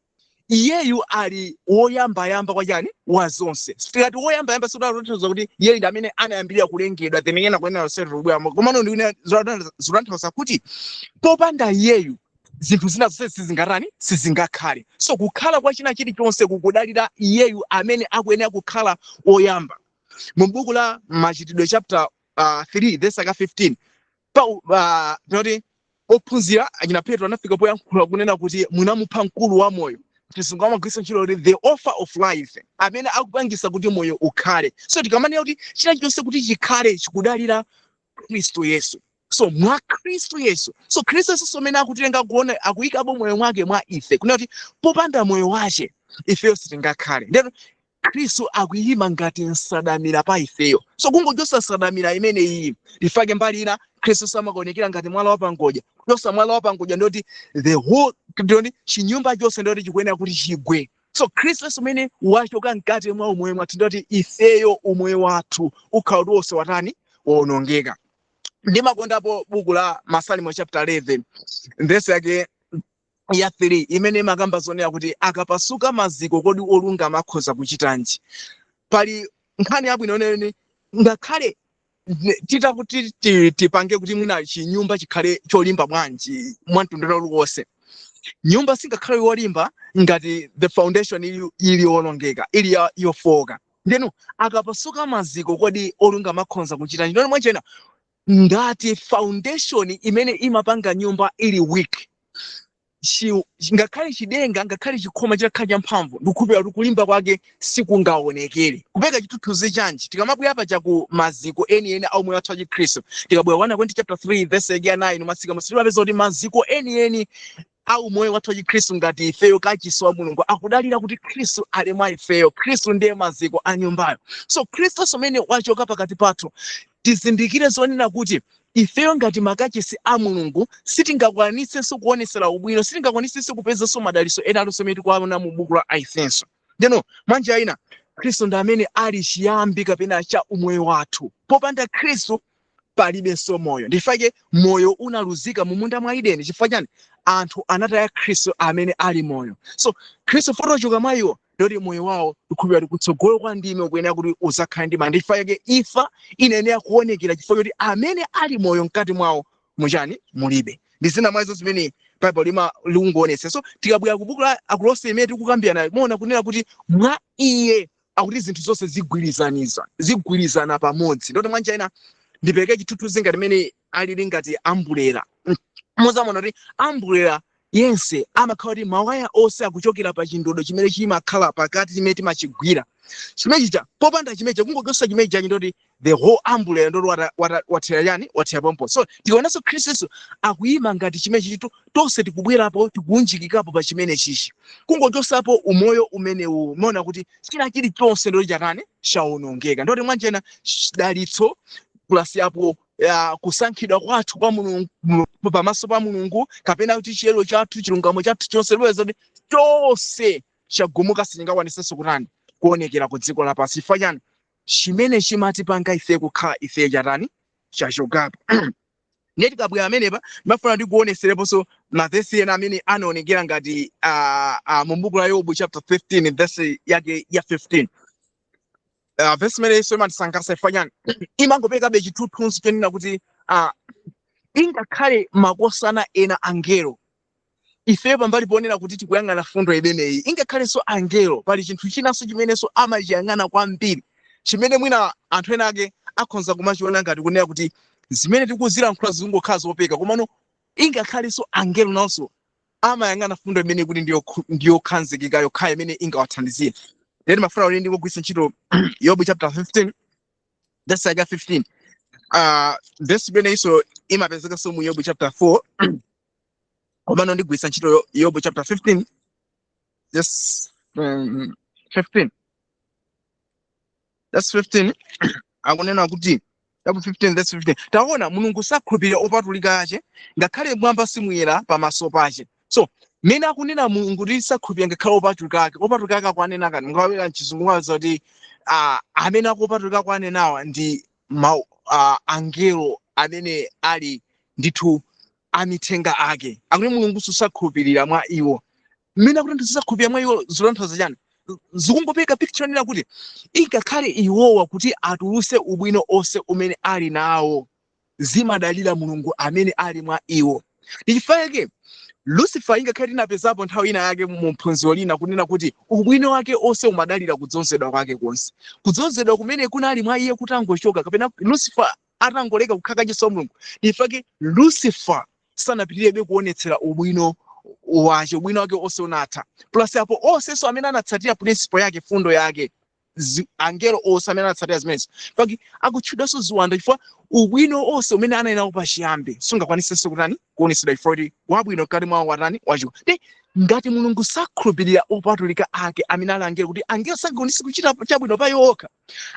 iyeyu ali woyambayamba kwa chani? Wa zonse. Tikati woyambayamba, sikutanthauza kuti iyeyu ndi amene anayambirira kulengedwa, then ena kuyenera kubwera, komano zikutanthauza kuti popanda iyeyu zinthu zina zonse sizingatani? Sizingakhale. So kukhala kwa china chilichonse kukudalira iyeyu amene akuyenera kukhala woyamba. Mu buku la Machitidwe chapter 3 verse aka 15, pa tinoti ophunzira achina Petro anafika poyankhula kunena kuti munamupha mkulu wa moyo. Chizungu amagwiritsa ntchito kuti the author of life, amene akupangisa kuti moyo ukhale. So tikamanena kuti china chilichonse kuti chikhale chikudalira Khristu Yesu, so mwa Khristu Yesu, so Khristu Yesu amene akutilenga kuona akuyikapo moyo mwake mwa ife, kunena kuti popanda moyo wache ifeyo sitingakhale. Ndeno Khristu akuyima ngati nsadamira pa ifeyo. So kungochosa nsadamira imene iyi, ifake mbali ina Khristu samakuonekera ngati mwala wapangodya. Kuchosa mwala wapangodya ndoti the whole, ndoti chinyumba chonse ndoti chikuyenera kuti chigwe. So Khristu Yesu umene wachoka mkati mwa umoyo mwathu, ndoti ifeyo umoyo wathu ukhala kuti wonse watani? Wonongeka. Ndimakondapo buku la Masalimo chapter 11 verse yake ya 3, imene imakamba zonena kuti akapasuka maziko, kodi olungama akhoza kuchitanji? Pali nkhani yabwino nene, ngakhale titakuti tipange kuti mwina chinyumba chikhale cholimba bwanji, mwamtundu uliwonse, nyumba singakhale yolimba ngati the foundation ili yolongeka, ili yofoka. Ndeno akapasuka maziko, kodi olungama akhoza kuchitanji? Ndone mwachena ngati foundation imene imapanga nyumba ili weak, ngakhale chidenga, ngakhale chikhoma chitakhala champhamvu, ndikukhulupirira kuti kulimba kwake sikungaonekere. Kupeka chithunzi chanji? Tikamabwera paja ku maziko enieni a umoyo wathu wa Chikhristu, tikabwera 1 Korinto chapter 3 verse yake ya 9 masika timapeza kuti maziko enieni a umoyo wathu wa Chikhristu ngati ifeyo kachisi wa Mulungu akudalira kuti Khristu ali mwa ifeyo. Khristu ndiye maziko a nyumbayo. So Khristu amene wachoka pakati pathu, tizindikire zonena kuti ifeyo ngati makachisi a Mulungu sitingakwanitsenso kuonesera ubwino, sitingakwanitsenso kupezanso madalitso ena alonse amene tikuwaona mu buku la Aefeso. Ndeno mwanjira ina Khristu ndi amene ali chiyambi kapena cha umoyo wathu. Popanda Khristu palibenso moyo. Ndifake moyo unaluzika mu munda mwa Edeni. Chifukwa chani? Anthu anataya Khristu amene ali moyo. So Khristu fotochoka mwa iwo, ndoti moyo wawo ndikukhulupirira kuti kutsogolo kwa ndime ukuyenera kuti uzakhale ndi manda. Ndifake imfa inayenera kuonekera, chifukwa choti amene ali moyo mkati mwawo muchani? Mulibe. Ndi zina mwa izo zimene Bible lima likungoonetsa. So tikabwera ku buku la Akolose imene tikukambirana, muona kunena kuti mwa iye akuti zinthu zonse zigwirizana pamodzi. Ndoti mwanjira ina ndipereke chithunzi ngati imene alili ngati umbrella. Muzamuona kuti umbrella yense amakhala kuti mawaya onse akuchokera pa chindodo chimene chimakhala pakati, chimene timachigwira chimene chija. Popanda chimenecha, kungochosa chimene chachi, ndoti the whole umbrella ndoti wathera chani? Wathera pompo. So tikaonanso Khristu Yesu akuyima ngati chimene chichitu, tonse tikubwerapo, tikuunjikikapo pa chimene chichi. Kungochosapo umoyo umenewu, muona kuti china chilichonse ndoti chatani? Chawonongeka. Ndoti mwanjena dalitso plus apo ya kusankhidwa kwathu kwa Mulungu, pamaso pa Mulungu, kapena kuti chiyero chathu, chilungamo chathu chonse, lweza kuti chonse chagumuka, sichingakwanitsenso kutani? Kuonekera ku dziko lapansi. Chifukwa chani? Chimene chimatipanga ife kukhala ife chatani? Chachokapo. Ndiye tikabwera amenepa, ndimafuna ndikuonesereponso mavesi ena amene anaonekera ngati mu buku la Yobu chapter 15 verse yake ya 15. Verse imene iso imandisangalatsa. Chifukwa chani? Imangopekabe chithunzi chonena kuti ingakhale makosana ena angelo, ifeyo pambali ponena kuti tikuyang'ana fundo imeneyi, ingakhalenso angelo pali chinthu chinanso chimenenso amachiyang'ana kwambiri, chimene mwina anthu ena ake akhonza kumachiona ngati kunena kuti zimene tikuzilankhula zingokhala zopeka. Komano ingakhalenso angelo nawonso amayang'ana fundo imene kuti ndiyokhanzikika yokhayo imene ingawathandizire. Then mafuna kuti ndingogwiritsa ntchito Yobu chapter 15 verse yake 15. Verse imene iso imapezekanso mu Yobu chapter 4, komano ndigwiritsa ntchito Yobu chapter 15 verse 15. Verse 15 akunena kuti, Yobu 15 verse 15: "Taona, Mulungu sakhulupirira opatulika ache, ngakhale mwamba simuyera pamaso pache." So mmene akunena Mulungu kuti sakhulupirira ngakhale opatulika ake, opatulika ake akuanena kani? Mukawera mchizungu mwaza kuti amene akupatulika akuanenawa ndi angelo amene ali ndithu amithenga ake. Akuti Mulungu sakhulupirira mwa iwo. Mmene akuti sakhulupirira mwa iwo, zikutanthauza chani? Zikungopeka picture nena kuti ingakhale iwowa kuti atuluse ubwino onse umene ali nawo, zimadalira Mulungu amene ali mwa iwo. Ndichifukwa chake Lucifer, ingakhale tinapezapo nthawi ina yake mu mphunziro lina kunena kuti ubwino wake onse umadalira kudzozedwa kwake konse, kudzozedwa kumene kunali mwa iye kutangochoka, kapena Lucifer atangoleka kukhala kachisi wa Mulungu, ndichifukwa chake Lucifer sanapitirebe kuonetsera ubwino wache, ubwino wake onse unatha. Plus apo onsenso amene anatsatira principle yake, fundo yake, angelo onse amene anatsatira zimenezo paki akutchedwanso ziwanda, chifukwa ubwino onse umene anali nawo pachiyambi sungakwanisenso kutani? Kuonetsedwa, chifukwa kuti wabwino mkati mwawo watani? Wachoka. Ndi Ngati Mulungu sakhulupirira opatulika ake amene ali angelo, kuti angelo sangakwanise kuchita chabwino pa iwo okha,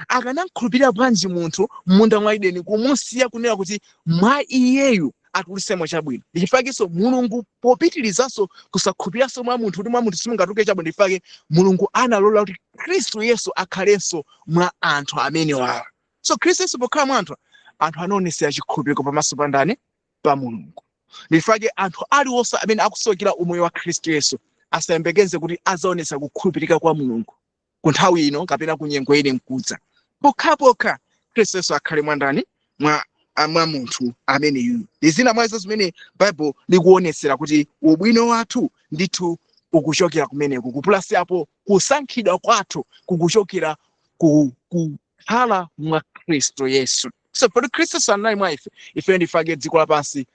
akanamkhulupirira bwanji munthu m'munda mwa Edeni, kumusiya kunena kuti mwa iyeyu atulutsemo chabwino? Ndichifakenso Mulungu popitirizanso kusakhulupiriranso mwa munthu, kuti mwa munthu simungatuluke chabwino, ndifake Mulungu analola kuti Khristu Yesu akhalenso mwa anthu amene wawa. So Khristu Yesu pokhala mwa anthu, anthu anaonesera chikhulupiriro pamaso pa ndani? Pa Mulungu. Ndifake anthu aliwonse amene akusowekera umoyo wa Khristu Yesu asayembekeze kuti azaonesa kukhulupirika kwa Mulungu ku nthawi ino kapena ku nyengo ine nkudza, pokhapokha Khristu Yesu akhale mwa ndani? Mwa munthu ameneyu. Ndi zina mwa izo zimene Bible likuonesera kuti ubwino wathu ndithu ukuchokera kumeneku, kupulasi apo kusankhidwa kwathu kukuchokera ku kukhala mwa Khristu Yesu. So poti Khristu Yesu anali mwa ife, ife ndifake dziko lapansi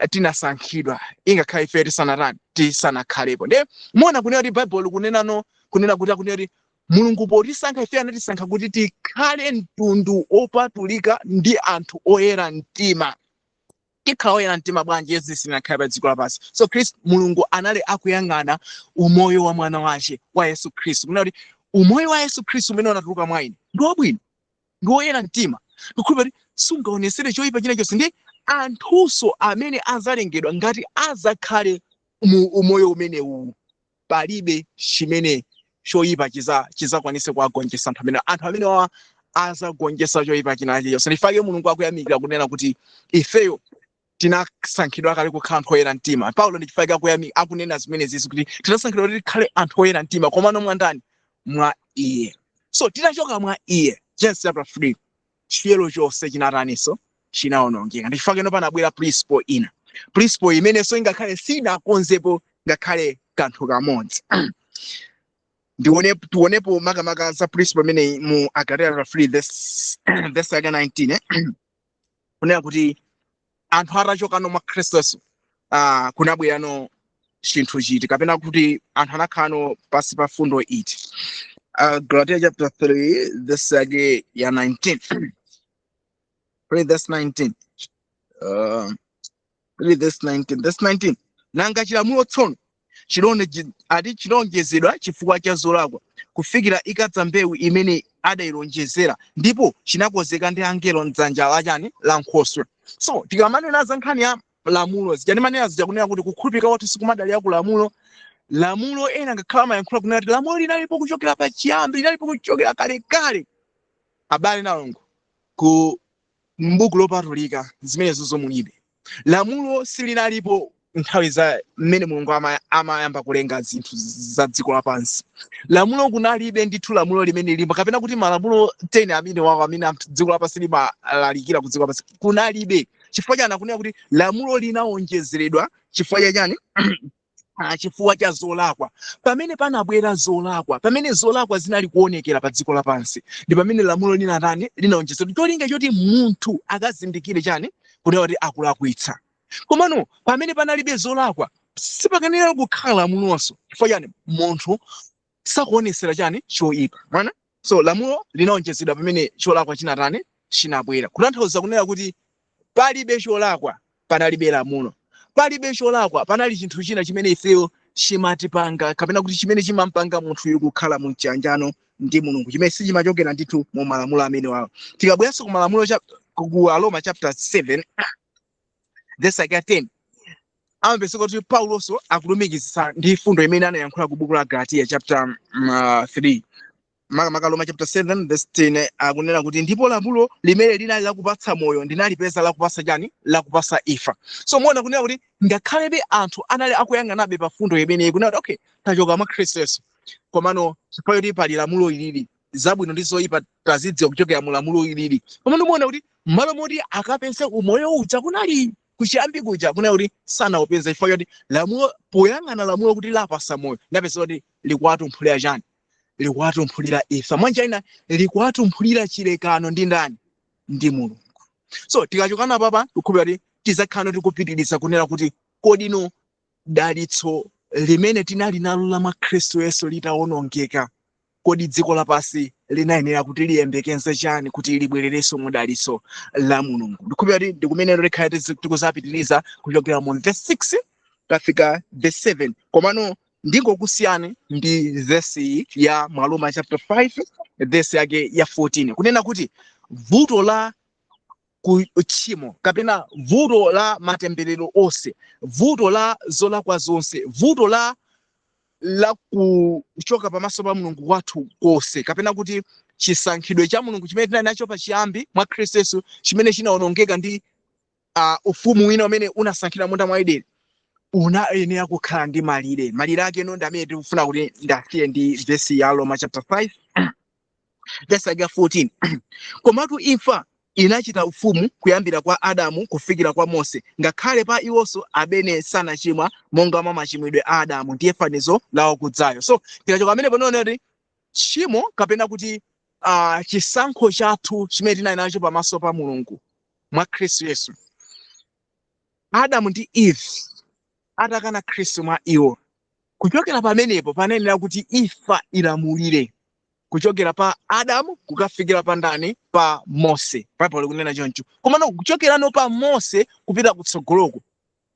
tinasankhidwa ingakhale ife tisanatani, tisanakhalepo. Ndiye muona kunena kuti Bible likunenano kunena kuti, akunena kuti Mulungu potisankha ife anatisankha kuti tikhale mtundu opatulika ndi anthu oyera mtima. Tikhala oyera mtima bwanji Yesu sinakhale pa dziko lapansi? So Khristu, Mulungu anali akuyang'ana umoyo wa mwana wace wa Yesu Khristu, kunena kuti umoyo wa Yesu Khristu umene unatuluka mwa ine ndi wabwino, ndi woyera mtima, ndikukhulupirira kuti sungaonesere choyipa china chonse, ndi anthunso amene azalengedwa ngati azakhale mu umoyo umenewu, palibe chimene choyipa chizakwanise kuwagonjetsa anthu amene, anthu amene wawa azagonjetsa choyipa china chilichonse. Ndifake Mulungu akuyamikira kunena kuti ifeyo tinasankhidwa kale kukhala anthu oyera mtima. Paulo ndi chifukwa akunena zimenezi kuti tinasankhidwa kuti tikhale anthu oyera mtima, komano mwa ndani? Mwa iye. So titachoka mwa iye, Genesis chapter 3, chiyero chonse chinataninso? Chinawonongeka. Ndi chifukwa keno panabwera principle ina, principle imenenso ingakhale sinakonzepo ngakhale kanthu kamodzi. Tionepo makamaka za principle imeneyi mu Agalatiya chapter 3 verse yake 19, kunena kuti anthu atachokano mwa Khristu Yesu, kunabwerano chinthu chiti, kapena kuti anthu anakhalano pasi pa fundo iti? Galatia chapter 3 verse yake ya 19, 3 verse 19, 3 verse 19, verse 19: Nanga chilamulo tsono ati chilonjezedwa chifukwa cha zolakwa, kufikira ikadza mbewu imene adayilonjezera, ndipo chinakonzeka ndi angelo mdzanja lachani? La nkhoswe. So tikamanena za nkhani ya lamulo zija, ndimanena zija kunena kuti kukhulupirika kwathu sikumadalira ku lamulo. Lamulo, ena ngakhala amayankhula kunena kuti lamulo linalipo kuchokera pachiyambi, linalipo kuchokera kalekale. Abale nalongo, ku m'buku lopatulika zimenezo zomulibe. Lamulo silinalipo nthawi za mmene Mulungu amayamba kulenga zinthu za dziko lapansi. Lamulo kunalibe ndithu, lamulo limene limbo kapena kuti malamulo 10 amene wawo amene anthu dziko lapansi limalalikira ku dziko lapansi kunalibe. Chifukwa chani akunena kuti lamulo linawonjezeredwa? Chifukwa cha chani? Chifukwa cha zolakwa. Pamene panabwera zolakwa, pamene zolakwa zinali kuonekera pa dziko lapansi, ndi pamene lamulo linatani? Linawonjezedwa, cholinga choti munthu akazindikire chani? Kunena kuti akulakwitsa. Komano pamene panalibe zolakwa, sipakanena kukhala lamulonso. Chifukwa chani? Munthu sakuonesera chani? Choyipa mwana. So lamulo linawonjezedwa pamene cholakwa chinatani? Chinabwera. Kutanthauza kunena kuti palibe cholakwa, panalibe lamulo. Palibe cholakwa, panali chinthu china chimene ifeyo chimatipanga, kapena kuti chimene chimampanga munthuyu kukhala mu mchiyanjano ndi Mulungu, chimene sichimachokera ndithu mu malamulo amene wawo. Tikabweranso ku malamulo ku Aroma chapter 7 verse yake 10, amapezeka kuti Pauloso akulumikizitsa ndi fundo imene anayankhula ku buku la Galatiya chapter 3. Makamaka Roma chapter 7 verse 10 akunena kuti ndipo lamulo limene linali lakupatsa moyo ndinalipeza lakupatsa chani? Lakupatsa imfa. So muona kunena kuti ngakhalebe anthu anali akuyang'anabe pa fundo imeneyi, kunena kuti okay, tachoka mwa Khristu Yesu, komano chifukwa choti pali lamulo ilili, zabwino ndi zoyipa tazidziwa kuchokera mu lamulo ilili. Komano muona kuti m'malo moti akapeze umoyo uja kunali kuchiyambi kuja, kunena kuti sanaupeze, chifukwa choti lamulo, poyang'ana lamulo kuti lapasa moyo, ndapeza kuti likuwatumphulira chani? Likuwatumphulira imfa. Mwanjira ina likuwatumphulira chilekano ndi ndani? Ndi Mulungu. So tikachokana papa, tikukhulupirira kuti tidzakhala tikupitiriza kunena kuti kodino dalitso limene tinali nalo la mwa Khristu Yesu litawonongeka, kodi dziko lapansi linayenera kuti liyembekeze chani kuti libwererenso mu dalitso la Mulungu? Ndikukhulupirira kuti ndikumene tikhale tikuzapitiriza kuchokera mu verse 6 kafika verse 7. Komano Ndingokusiyani ndi vesi ya Aroma chapter 5 vesi yake ya 14, kunena kuti vuto la kutchimo kapena vuto la matemberero onse, vuto la zolakwa zonse, vuto la kuchoka pamaso pa Mulungu wathu konse, kapena kuti chisankhidwe cha Mulungu chimene tinali nacho pachiyambi mwa Khristu Yesu, chimene chinawonongeka ndi ufumu wina umene unasankhidwa munda mwa Edeni, unayenera kukhala ndi malire. Malire ake no ndi amene tikufuna kuti ndasiye ndi vesi ya Roma chapter 5 vesi yake ya 14: "Komatu imfa inachita ufumu kuyambira kwa Adamu kufikira kwa Mose, ngakhale pa iwonso amene sanachimwa monga mwa machimwidwe a Adamu, ndiye fanizo la wakudzayo." So tikachoka pamene panoona kuti tchimo kapena kuti chisankho chathu chimene tinali nacho pamaso pa Mulungu mwa Khristu Yesu, Adamu ndi Eve atakana Khristu mwa iwo, kuchokera pamenepo panayenera kuti imfa ilamulire kuchokera pa Adamu kukafikira pa ndani? Pa Mose. Baibulo likunena choncho. Komano kuchokerano pa Mose kupita kutsogoloko,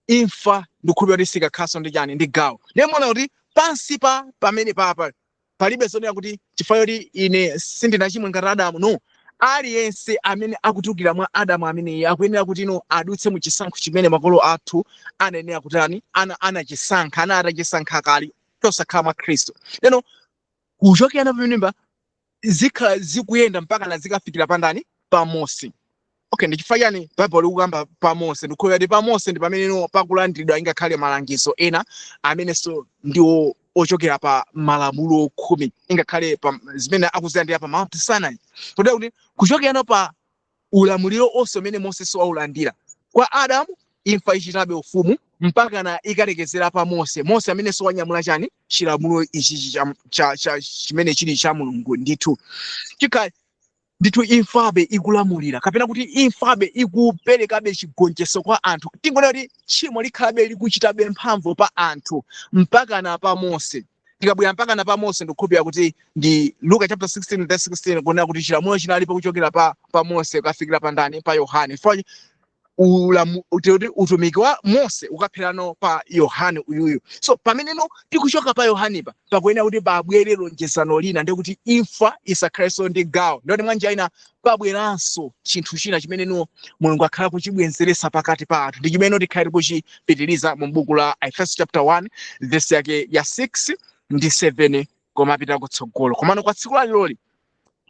imfa ndikukhulupirira kuti sikakhalanso ndi chani? Ndi gawo. Ndiye muona kuti pansi pa pamene papa palibe zonena kuti chifukwa choti ine sindinachimwe ngati Adamu. No, aliyense amene akutulukira mwa Adamu ameneyi akuyenera kuti ino adutse mu chisankho chimene makolo athu anayenera kutani? Anachisankha, ana atachisankha kale tosakhala mwa Khristu. Lero kuchokera pamenepa zikhala zikuyenda mpaka na zikafikira pandani? Pa Mose. Okay, ndi chifukwa chani Baibulo likukamba pa Mose? Ndikukhulupirira kuti pa Mose ndi pamene no pakulandiridwa ingakhale malangizo ena amenenso ndiwo ochokera pa malamulo 10, ingakhale pa zimene akuzilandira pa Mount Sinai. Kotero kuti kuchokerano pa ulamuliro onse umene Mose waulandira kwa Adamu, imfa ichitabe ufumu mpaka na ikalekezera pa Mose. Mose amenenso wanyamula chani? Chilamulo ichi cha chimene chili cha Mulungu. Ndithu chikhala ndithu imfabe ikulamulira, kapena kuti imfabe ikuperekabe chigonjetso kwa anthu. Tingonena kuti tchimo likhalabe likuchitabe mphamvu pa anthu mpaka na pa Mose. Tikabwera mpaka na pa Mose, ndikukhulupirira kuti ndi Luka chapter 16 verse 16, kunena kuti chilamulo chinalipo kuchokera pa Mose kukafikira pa ndani? Pa Yohane. Chifukwa kuti utumiki wa Mose ukapherano pa Yohane uyuyu. So pameneno tikuchoka pa Yohanepa, pakuyenera kuti pabwere lonjezano lina, ndikuti imfa isakhalenso ndi gawo. Ndikuti mwanjira ina pabweranso chinthu china chimene no Mulungu akhala kuchibwenzeresa pakati pa anthu, ndi chimene tikhale tikuchipitiriza mu buku la Efeso chapter 1 verse yake ya 6 ndi 7 komapita kutsogolo. Komano kwa tsiku laliloli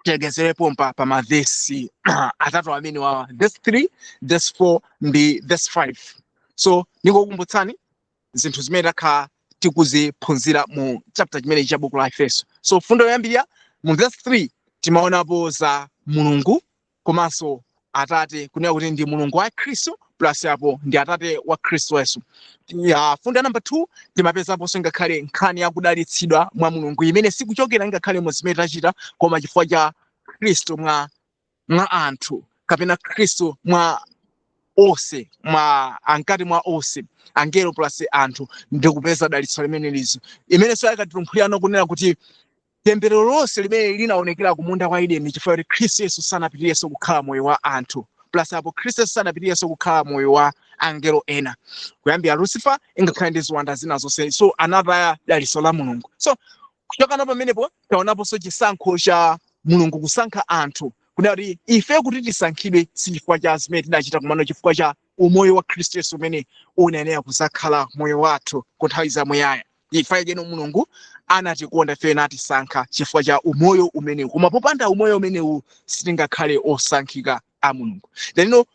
tilekezere pompa pa mavesi atatu amene wawa, verse 3, verse 4 ndi verse 5. So ningokumbutsani zinthu zimene takhala tikuziphunzira mu chapter chimenechi cha buku la Efeso. So fundo yoyambirira, mu verse 3 timaonapo za Mulungu komanso Atate, kunena kuti ndi Mulungu wa Khristu plus apo ndi Atate wa Khristu Yesu. Ya, fundo ya number 2, timapezaponso ngakhale nkhani yakudalitsidwa mwa Mulungu imene sikuchokera ngakhale mu zimene tachita, koma chifukwa cha Khristu mwa anthu, kapena Khristu mwa onse, mwa ankati mwa onse angelo plus anthu, ndikupeza dalitso limene lizo imenenso yakatitumphulirano kunena kuti temberero lonse limene linaonekera kumunda kwa Edeni, chifukwa kuti Khristu Yesu sanapitirirenso kukhala moyo wa anthu, plus apo Khristu Yesu sanapitirirenso kukhala moyo wa angelo ena kuyambira Lucifer ingakhale ndi ziwanda zina zonse, so anataya dalitso la Mulungu. So kuchokana pamenepo taonaponso chisankho cha Mulungu kusankha anthu, kunena kuti ife kuti tisankhidwe si chifukwa cha zimene tidachita, komano chifukwa cha umoyo wa Khristu Yesu umene unayenera kuzakhala moyo wathu ku nthawi zamuyaya. Ife cheno Mulungu anatikonda ife natisankha chifukwa cha umoyo umenewu, koma popanda umoyo umenewu sitingakhale osankhika a Mulungu. Lero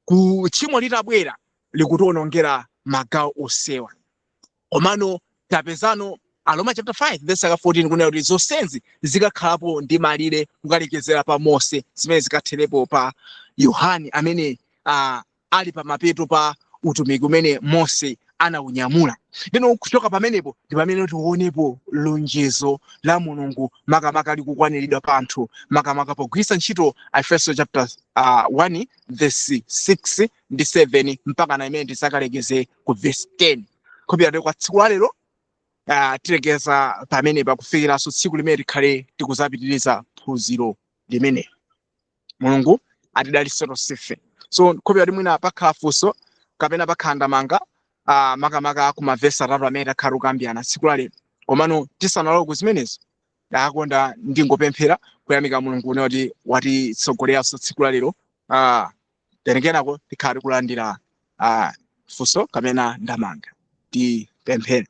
ku tchimo litabwera likutionongera magawo osewa, komano tapezano Aroma chapter 5 verse 14 kunena kuti zonsezi zikakhalapo ndi malire kukalekezera pa Mose, zimene zikatherepo pa Yohane amene ali pamapeto pa utumiki umene Mose anawunyamula. Ndino kuchoka pamenepo ndi pamene tionepo lonjezo la Mulungu makamaka likukwaniridwa pa anthu, makamaka pogwiritsa ntchito Efeso chapter 1 verse 6 ndi 7 mpaka na imene tisakalekeze ku verse 10. Khupira kwa tsiku la lero tilekeza pamenepa kufikiranso tsiku limene tikhale tikuzapitiriza phunziro limene. Mulungu atidalitse tonsefe. So khupira kuti mwina pakhala funso kapena pakhala ndamanga. Makamaka ku mavesi 3 amene takhala tikukambirana tsiku la lero. Komano tisanalowe ku zimenezo, ndakonda ndingopemphera kuyamika Mulungu kuti watitsogoleranso tsiku la lero. Then kenako tikhala tikulandira funso kapena ndamanga. Tipemphere.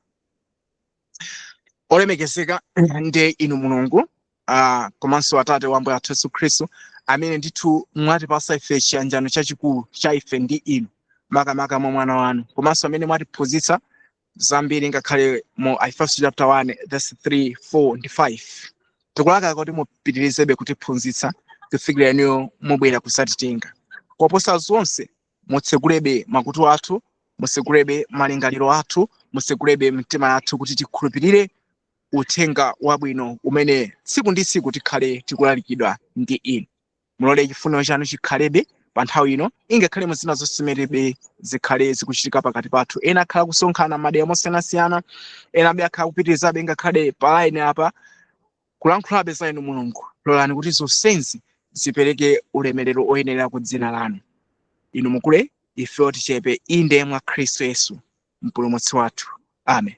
Olemekezeka ndi inu Mulungu komanso Atate wa Ambuye athu Yesu Khristu, amene ndithu mwatipasa ife chiyanjano chachikulu cha ife ndi inu, makamaka mwa mwana wanu, komanso amene mwatiphunzitsa zambiri ngakhale mu Efeso chapter 1 verse 3, 4 ndi 5. Tikulaka kuti mupitirizebe kutiphunzitsa kufikira inuyo mubwera kusatitenga. Koposa zonse, mutsekulebe makutu athu, mutsekulebe malingaliro athu, mutsekulebe mitima yathu kuti tikhulupirire uthenga wabwino umene tsiku ndi tsiku tikhale tikulalikidwa ndi inu. Mulole chifuniro chanu chikhalebe pa nthawi ino, ingakhale mu zina zonse zimenebe zikhale zikuchitika pakati pathu. Ena akhala kusonkhana madera mosiyanasiyana, ena abe akhala kupitirizabe ngakhale pa line apa kulankhulabe za inu Mulungu. Lolani kuti zonsezi zipereke ulemerero oyenera ku dzina lanu. Inu mukule, ife tichepe, inde mwa Khristu Yesu mpulumutsi wathu. Amen.